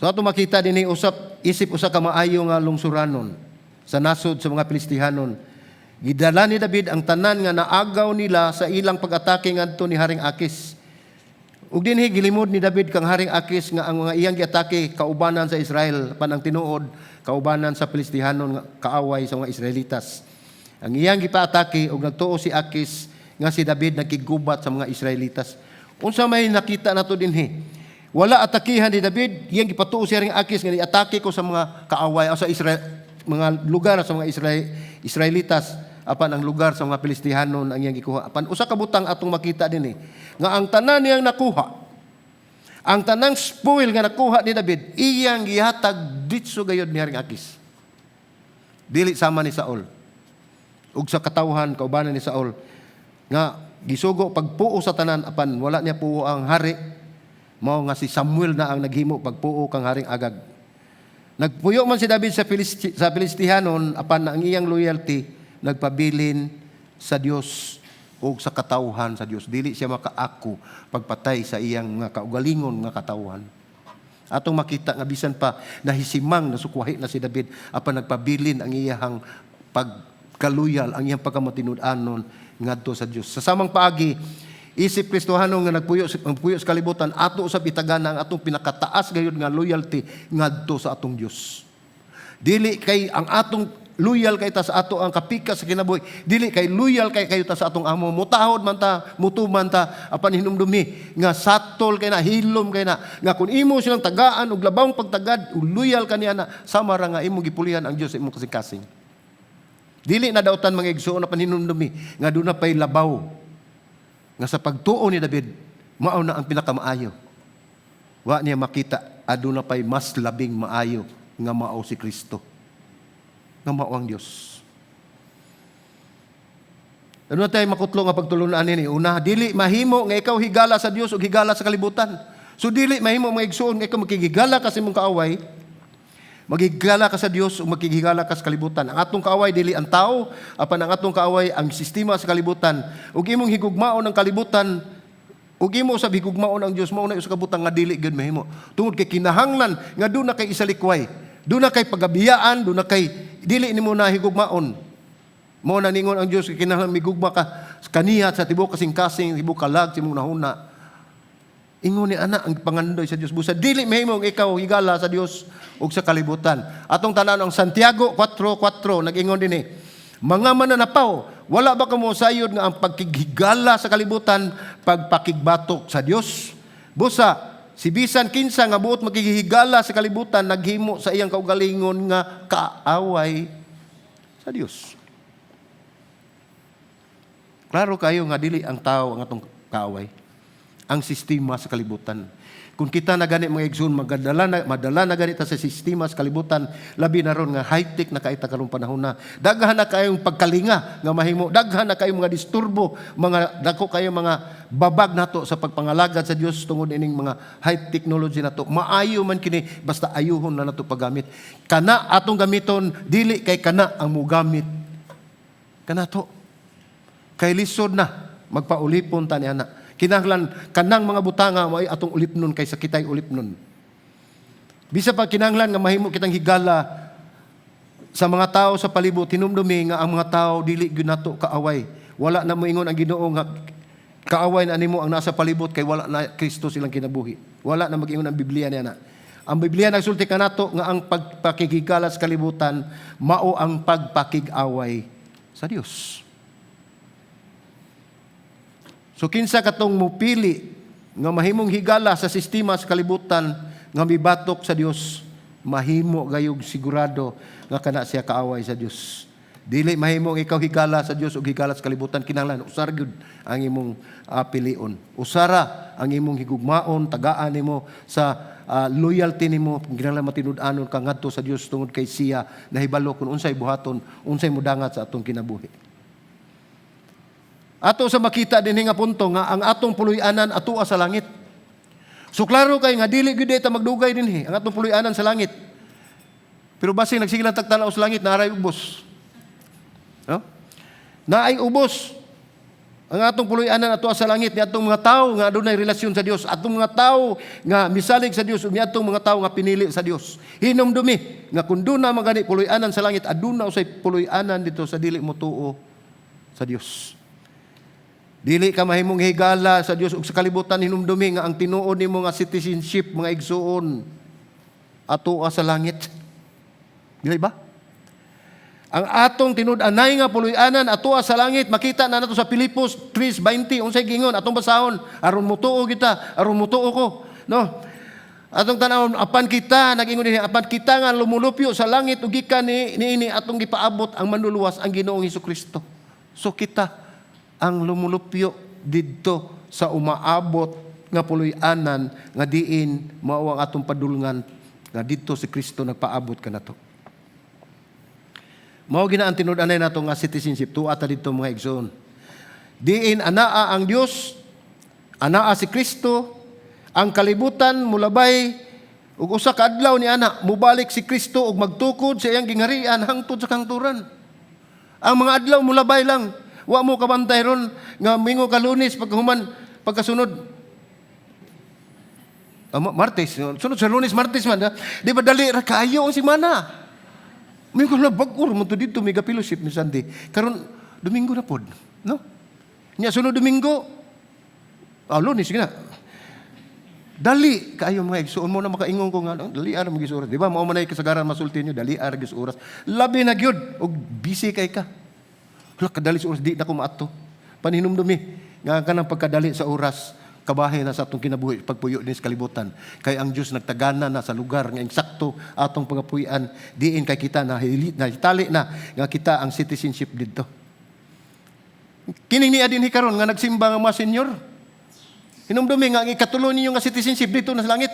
So ato makita dinhi usap isip usa ka maayo nga lungsuranon sa nasod sa mga Pilistihanon. Gidala ni David ang tanan nga naagaw nila sa ilang pag-atake ngadto ni Haring Akis. Ug dinhi gilimod ni David kang Haring Akis nga ang mga iyang giatake kaubanan sa Israel, pan ang tinuod kaubanan sa Pilistihanon nga kaaway sa mga Israelitas. Ang iyang gipaatake ug nagtuo si Akis nga si David nagkigubat sa mga Israelitas. Unsa may nakita nato dinhi? Wala atakihan ni David, iyang gipatuo si Haring Akis nga iatake ko sa mga kaaway o sa Israel, mga lugar sa mga Israelitas, apan ang lugar sa mga Pilistihanon ang iyang gikuha. Apan usa ka butang atong makita dinhi nga ang tanan niyang nakuha, ang tanang spoil nga nakuha ni David, iyang gihatag ditso gayod ni Haring Akis. Dili sama ni Saul ug sa katawhan kaubanan ni Saul nga gisugo pagpuo sa tanan, apan wala niya puo ang hari, mao nga si Samuel na ang naghimo pagpuo kang Haring Agag. Nagpuyo man si David sa Filistihanon, apan ang iyang loyalty nagpabilin sa Dios o sa katawhan sa Dios. Dili siya makaako pagpatay sa iyang mga kaugalingon nga katawhan. Atong makita nga bisan pa nahisimang nasukwahi na si David, apan nagpabilin ang iyang pagkaluyal, ang iyang pagkamatinud-anon ngadto sa Dios. Sa samang paagi, isip Kristohano nga nagpuyo sa kalibutan, ato usab itagana ang atong pinakataas gayud nga loyalty ngadto sa atong Dios. Dili kay ang atong loyal kay ta sa ato ang kapikas sa kinabuhi. Dili kay loyal kay kayo ta sa atong amo. Mutahod man ta, mutuman ta, apan hinumdumi nga satol kay na, hilom kay na, nga kung imo silang tagaan og labawng pagtagad, ug loyal kaniya na, sama ra nga imo gipulihan ang Dios sa imong kasing-kasing. Dili na dautan, mga igsuon, apan hinumdumi nga duna pay labaw nga sa pagtuo ni David, mao na ang pinakamaayo. Wa niya makita aduna pay mas labing maayo nga mao si Kristo, nga mao ang Dios. Ano na tayo makutlo nga pagtulunan nini? Una, dili mahimo nga ikaw higala sa Dios ug higala sa kalibutan. So dili mahimo, mga igsuon, nga ikaw makigigala ka sa imong kaaway, magigala ka sa Dios ug makigigala ka sa kalibutan. Ang atong kaaway dili ang tao, apan ang atong kaaway ang sistema sa kalibutan. Ug imong higugmaon ang kalibutan ug imo sa higugmaon ang Dios, mao na usa ka butang nga dili gyud mahimo. Tungod kay kinahanglan nga duna kay isalikway, duna kay pagabiyaan, duna kay dili nimo na higugmaon. Mao na ningon ang Dios kay kinahanglan migugma ka kaniya sa tibuok kasing-kasing, tibuok kalag, sa imong hunahuna. Ingon ni ana ang pangandoy sa Dios. Busa dili mahimo nga ikaw higala sa Dios ug sa kalibutan. Atong tanan ang Santiago 4:4, nag-ingon dinhi. "Mga mananapaw, wala ba kamo sayod nga ang pagkighigala sa kalibutan pagpakigbatok sa Dios? Busa si bisan kinsa nga buot makighigala sa kalibutan naghimo sa iyang kaugalingon nga kaaway sa Dios." Klaro kayo nga dili ang tao ang atong kaaway, ang sistema sa kalibutan. Kung kita na gani, mga igsoon, madala na gani ta sa sistema sa kalibutan, labi na ron nga high-tech na kaita karong panahon na. Daghan na kayong pagkalinga nga mahimo, daghan na kayong mga disturbo, mga dako kayo mga babag nato sa pagpangalagad sa Dios tungod ining mga high technology nato. Maayo man kini basta ayuhon na nato paggamit. Kana atong gamiton, dili kay kana ang mugamit Kanato. Kay lisod na magpaulipon ta niana. Kinahanglan kanang mga butanga mao'y atong ulipnon kaysa kita'y ulipnon. Bisa pa kinahanglan nga mahimo kitang higala sa mga tao sa palibot, hinumdumi nga ang mga tao dili gyud nato kaaway. Wala na moingon ang Ginoo nga kaaway na nimo ang nasa palibot kay wala na Kristo silang kinabuhi. Wala na mag-ingon ang Biblia niya na. Ang Biblia nagsulti kanato nga ang pagpakigigala sa kalibutan mao ang pagpakig-away sa Dios. So kinsa katong mupili nga mahimong higala sa sistema sa kalibutan nga mibatok sa Dios, mahimo gayog sigurado nga kana siya kaaway sa Dios. Dili mahimong ikaw higala sa Dios ug higala sa kalibutan, kinahanglan usara gyud ang imong pilion. Usara ang imong higugmaon, tagaan nimo sa loyalty nimo, kinahanglan matinud-anon ka ngadto sa Dios tungod kay siya nahibalo kung unsay buhaton, unsay mudangat sa atong kinabuhi. Ato sa makita dinhi nga punto nga ang atong puloy-anan atoa sa langit. So klaro kay nga dili gyud ta magdugay dinhi ang atong puloy-anan sa langit. Pero basin nagsige lang tag tan-aw sa langit, naray ubos. No? Naay ubos. Ang atong puloy-anan atoa sa langit ni atong mga tawo nga adunay relasyon sa Dios, atong mga tawo nga misalig sa Dios ug ni atong mga tawo nga pinili sa Dios. Hinumdumi nga kung duna man gani puloy-anan sa langit, aduna usay puloy-anan dito sa dili mo tuo sa Dios. Dili ka mahimong higala sa Dios ug sa kalibutan. Hinumdumi nga ang tinuod nimo nga citizenship, mga igsuon, atoa sa langit. Dili ba? Ang atong tinud-anay nga puloy-anan atoa sa langit, makita na nato sa Filipos 3:20. Unsay gingon? Atong basahon aron mutuo kita, aron mutuo ko, no? Atong tan-awon, apan kita, nag-ingon dinhi, apan kita nga lumulupyo sa langit ug gikan ni niini atong gipaabot ang manluluwas, ang Ginoong Kristo. So kita ang lumulupyo didto sa umaabot nga puloy-anan nga diin mao ang atong padulngan nga didto si Kristo nagpaabot kanato. Mao gina ang tinud-anay nato nga citizenship, tuwa ta didto, mga igsoon. Diin anaa ang Dios, anaa si Kristo, ang kalibutan mulabay ug usa ka adlaw ni ana mubalik si Kristo ug magtukod sa iyang gingharian hangtod sa kahangturan. Ang mga adlaw mulabay lang. Wa mo kabantay ron nga mingo ka Lunes, pagkahuman, pagkasunod Martes, sunod sa Lunes, Martes man, ha? Di ba dali ra kaayo ang semana? May ko na bag-o mo to dito mega fellowship ni Sunday. Karon Domingo na pod, no? Nya sunod Domingo, Lunes sige na. Dali kaayo, mga igsuon, mo na makaingon ko nga dali ara magis oras. Di ba mao man ay kasagaran masulti niyo, dali ara gis oras. Labi na gyud og busy kay ka. Hala, kadali sa oras, di na ko maato. Paninumdumi nga kanang pagkadali sa oras kabahin na sa atong kinabuhi pagpuyo din sa kalibutan. Kay ang Dios nagtagana na sa lugar nga eksakto atong pagapuy-an diin kay kita na nahitali na nga kita ang citizenship didto. Kining niya dinhi karon nga nagsimba nga mga senior. Hinumdumi nga ang ikatulo ninyo nga citizenship dito na sa langit.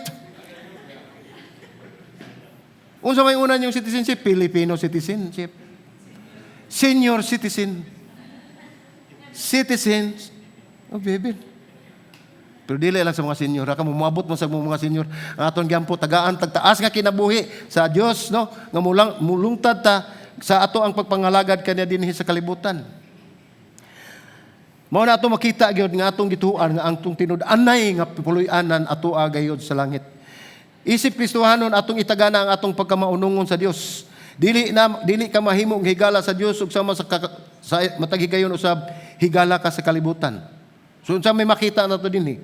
Unsa may una niyong citizenship? Filipino citizenship. Senior citizen. Citizens of heaven. Pero dili lang sa mga senior, ha, kamo moabot mo sa mga senior. Ang aton gyampo tagaan tagtaas nga kinabuhi sa Dios, no, nga mulang mulungtad ta sa ato ang pagpangalagad kaniya dinhi sa kalibutan. Mao na ato makita gyud nga atong gituan nga ang atong tinud-anay nga puloy-anan atoa gayud sa langit. Isip Kristohanon, atong itagana ang atong pagkamaunungon sa Dios. Dili na dili ka mahimong higala sa Dios ug sama sa matag higayon usab higala ka sa kalibutan. So unsa may makita nato dinhi?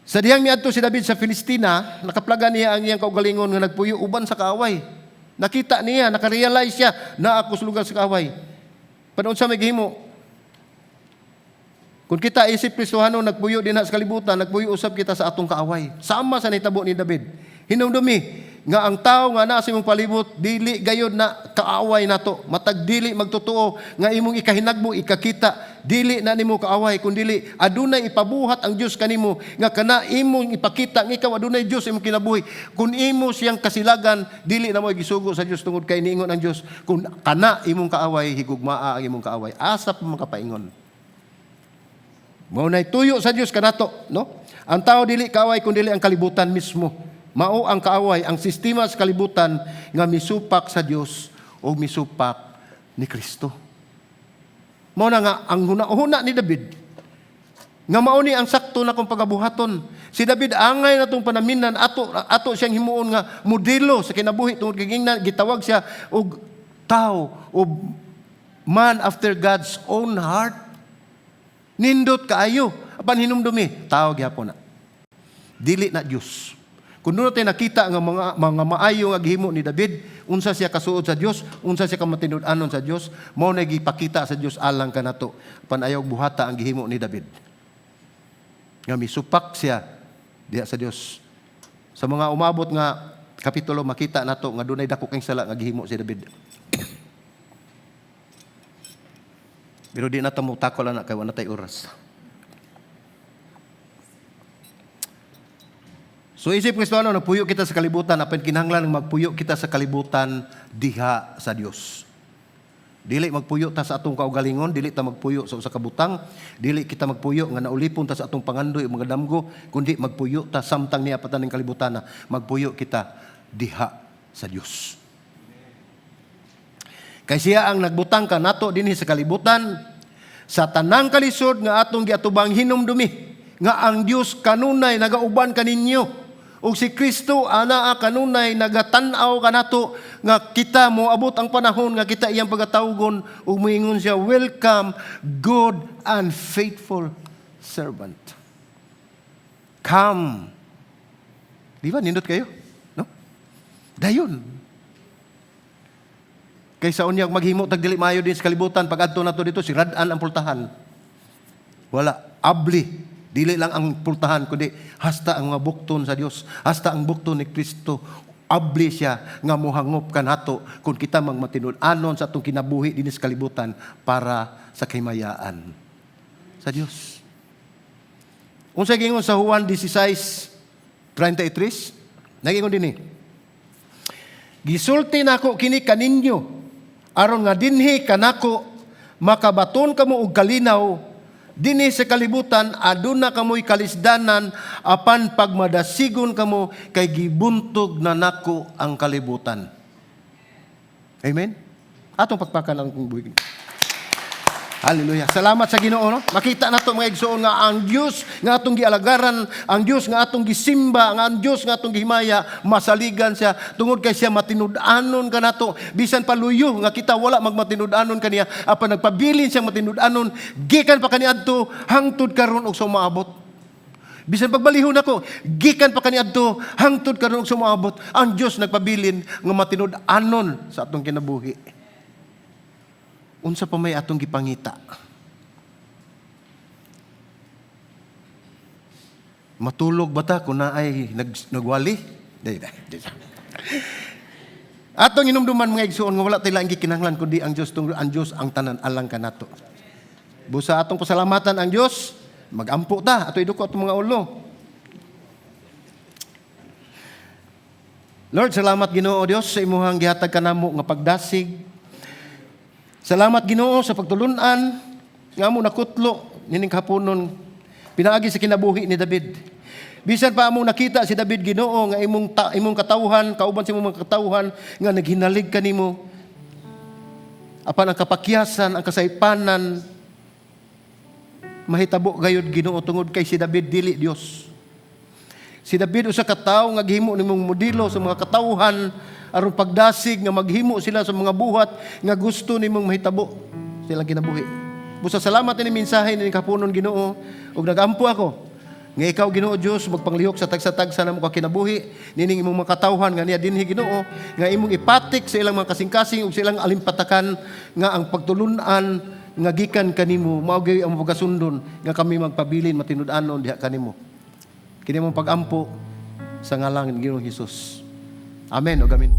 Sa dihang miadto si David sa Filistina, nakaplaga niya ang iyang kaugalingon nga nagpuyo uban sa kaaway. Nakita niya, nakarealize siya na ako sa lugar sa kaaway. Panon sa may gihimo? Kung kita isip Kristohano nagpuyo din sa kalibutan, nagpuyo usab kita sa atong kaaway. Sama sa nitabo ni David. Hinumdumi nga ang tao nga naa sa imong palibot dili gayod na kaaway nato. Matag dili magtotoo nga imong ikahinagbo, ikakita, dili na nimo kaaway kun dili adunay ipabuhat ang Dios kanimo nga kana imong ipakita nga ikaw adunay Dios imong kinabuhi. Kun imo siyang kasilagan, dili na mo gisugo sa Dios tungod kay niingon ang Dios, kung kana imong kaaway, higugmaa ang imong kaaway. Asa pa makapaingon? Mao nay tuyo sa Dios kanato, no? Ang tao dili kaaway kun dili ang kalibutan mismo. Mao ang kaaway, ang sistema sa kalibutan nga misupak sa Dios o misupak ni Kristo. Mao na nga ang huna-huna ni David nga mao ni ang sakto na kung pagabuhaton. Si David angay na tong panaminan, ato ato siyang himuon nga modelo sa kinabuhi tungod kay gingnan gitawag siya og tao og man after God's own heart. Nindot kaayo. Apan hinumdumi, tao gyapon na. Dili na Dios. Kung doon natin nakita nga mga maayo nga gihimo ni David, unsa siya kasuod sa Dios, unsa siya kamatinud-anon sa Dios, mao na gipakita sa Dios alang kanato. Apan ayaw buhata ang gihimo ni David. Nga misupak siya diha sa Dios. Sa mga umabot nga kapitulo, makita nato nga dunay dako kang sala nga gihimo si David. Pero di na ta mo takol ana kay wala tay oras. So isip Kristiyano, nagpuyo kita sa kalibutan, apan kinahanglan magpuyo kita sa kalibutan diha sa Dios. Dili magpuyo ta sa atong kaugalingon, dili ta magpuyo sa usa ka butang, dili kita magpuyo nga naulipon ta sa atong pangandoy o mga damgo, kundi magpuyo ta samtang niya pa ning kalibutan na magpuyo kita diha sa Dios. Kay siya ang nagbutang kanato dinhi sa kalibutan sa tanang kalisod nga atong giatubang, hinumdumi nga ang Dios kanunay nagauban kaninyo. Ug si Kristo anaa kanunay nagatan-aw kanato nga kita moabot ang panahon nga kita iyang pagatawgon ug moingon siya, "Welcome, good and faithful servant. Come." Di ba nindot kayo? No? Dayon. Kaysa unyag maghimo tag dili maayo din sa kalibutan, pag adto nato dito, sirad-an ang pultahan. Wala, abli. Dili lang ang pultahan kundi hasta ang mga bukton sa Dios, hasta ang bukton ni Kristo. Abli siya nga mohangop kanato kung kita mang matinud-anon sa atong kinabuhi dinhi sa kalibutan para sa kahimayaan sa Dios. Unsa gingon sa Juan 16:33? Nagingon dinhi. "Gisulti nako kini kaninyo aron nga dinhi kanako makabaton kamo og kalinaw. Dinhi sa kalibutan aduna kamoy kalisdanan, apan pagmadasigon kamo kay gibuntog na nako ang kalibutan." Amen. Atong pakpakan ang buhi. Hallelujah. Salamat sa Ginoo, no? Makita nato, mga igsoon, nga ang Dios nga atong gialagaran, ang Dios nga atong gisimba, ang Dios nga atong gihimaya, masaligan siya tungod kay siya matinud-anon kanato. Bisan paluyo nga kita wala magmatinud-anon kaniya, apan nagpabilin siya matinud-anon gikan pa kaniadto hangtod karon og sa umaabot. Bisan pagbalihon ako, gikan pa kaniadto hangtod karon og sa umaabot, ang Dios nagpabilin nga matinud-anon sa atong kinabuhi. Unsa pa may atong gipangita? Matulog ba ta kung naay nagwali? Di, di, di. Atong inumduman, mga igsoon, nga wala tay laing gikinahanglan kundi ang Dios, tungod ang Dios ang tanan alang kanato. Busa atong pasalamatan ang Dios, magampo ta, ato iduko atong mga ulo. Lord, salamat Ginoo Dios sa imuhang gihatag kanamo nga pagdasig. Salamat Ginoo sa pagtulun-an nga amo nakutlo nining kahaponon pinaagi sa kinabuhi ni David. Bisan pa among nakita si David, Ginoo, nga imong katawhan, kauban sa imong mga katawhan nga naghinalig kanimo. Apan ang kapakyasan, ang kasaypanan mahitabo gayud, Ginoo, tungod kay si David dili Dios. Si David usa ka tawo nga gihimo nimong modelo sa mga katawhan aron pagdasig nga maghimo sila sa mga buhat nga gusto nimong mahitabo silang kinabuhi. Busa salamat ini mensahe ni kapunon, Ginoo, ug nagampo ako nga ikaw, Ginoo Dios, magpanglihok sa tagsa-tagsa namo ka kinabuhi nining imong mga katawhan nga niya dinhi, Ginoo, nga imong ipatik sa ilang mga kasing-kasing ug sa ilang alimpatakan nga ang pagtulun-an nga gikan kanimo mao gyud ang pagkasundon nga kami magpabilin matinud-anon diha kanimo. Kini mong pagampo sa ngalan ni Ginoong Hesus. Amen ug amen.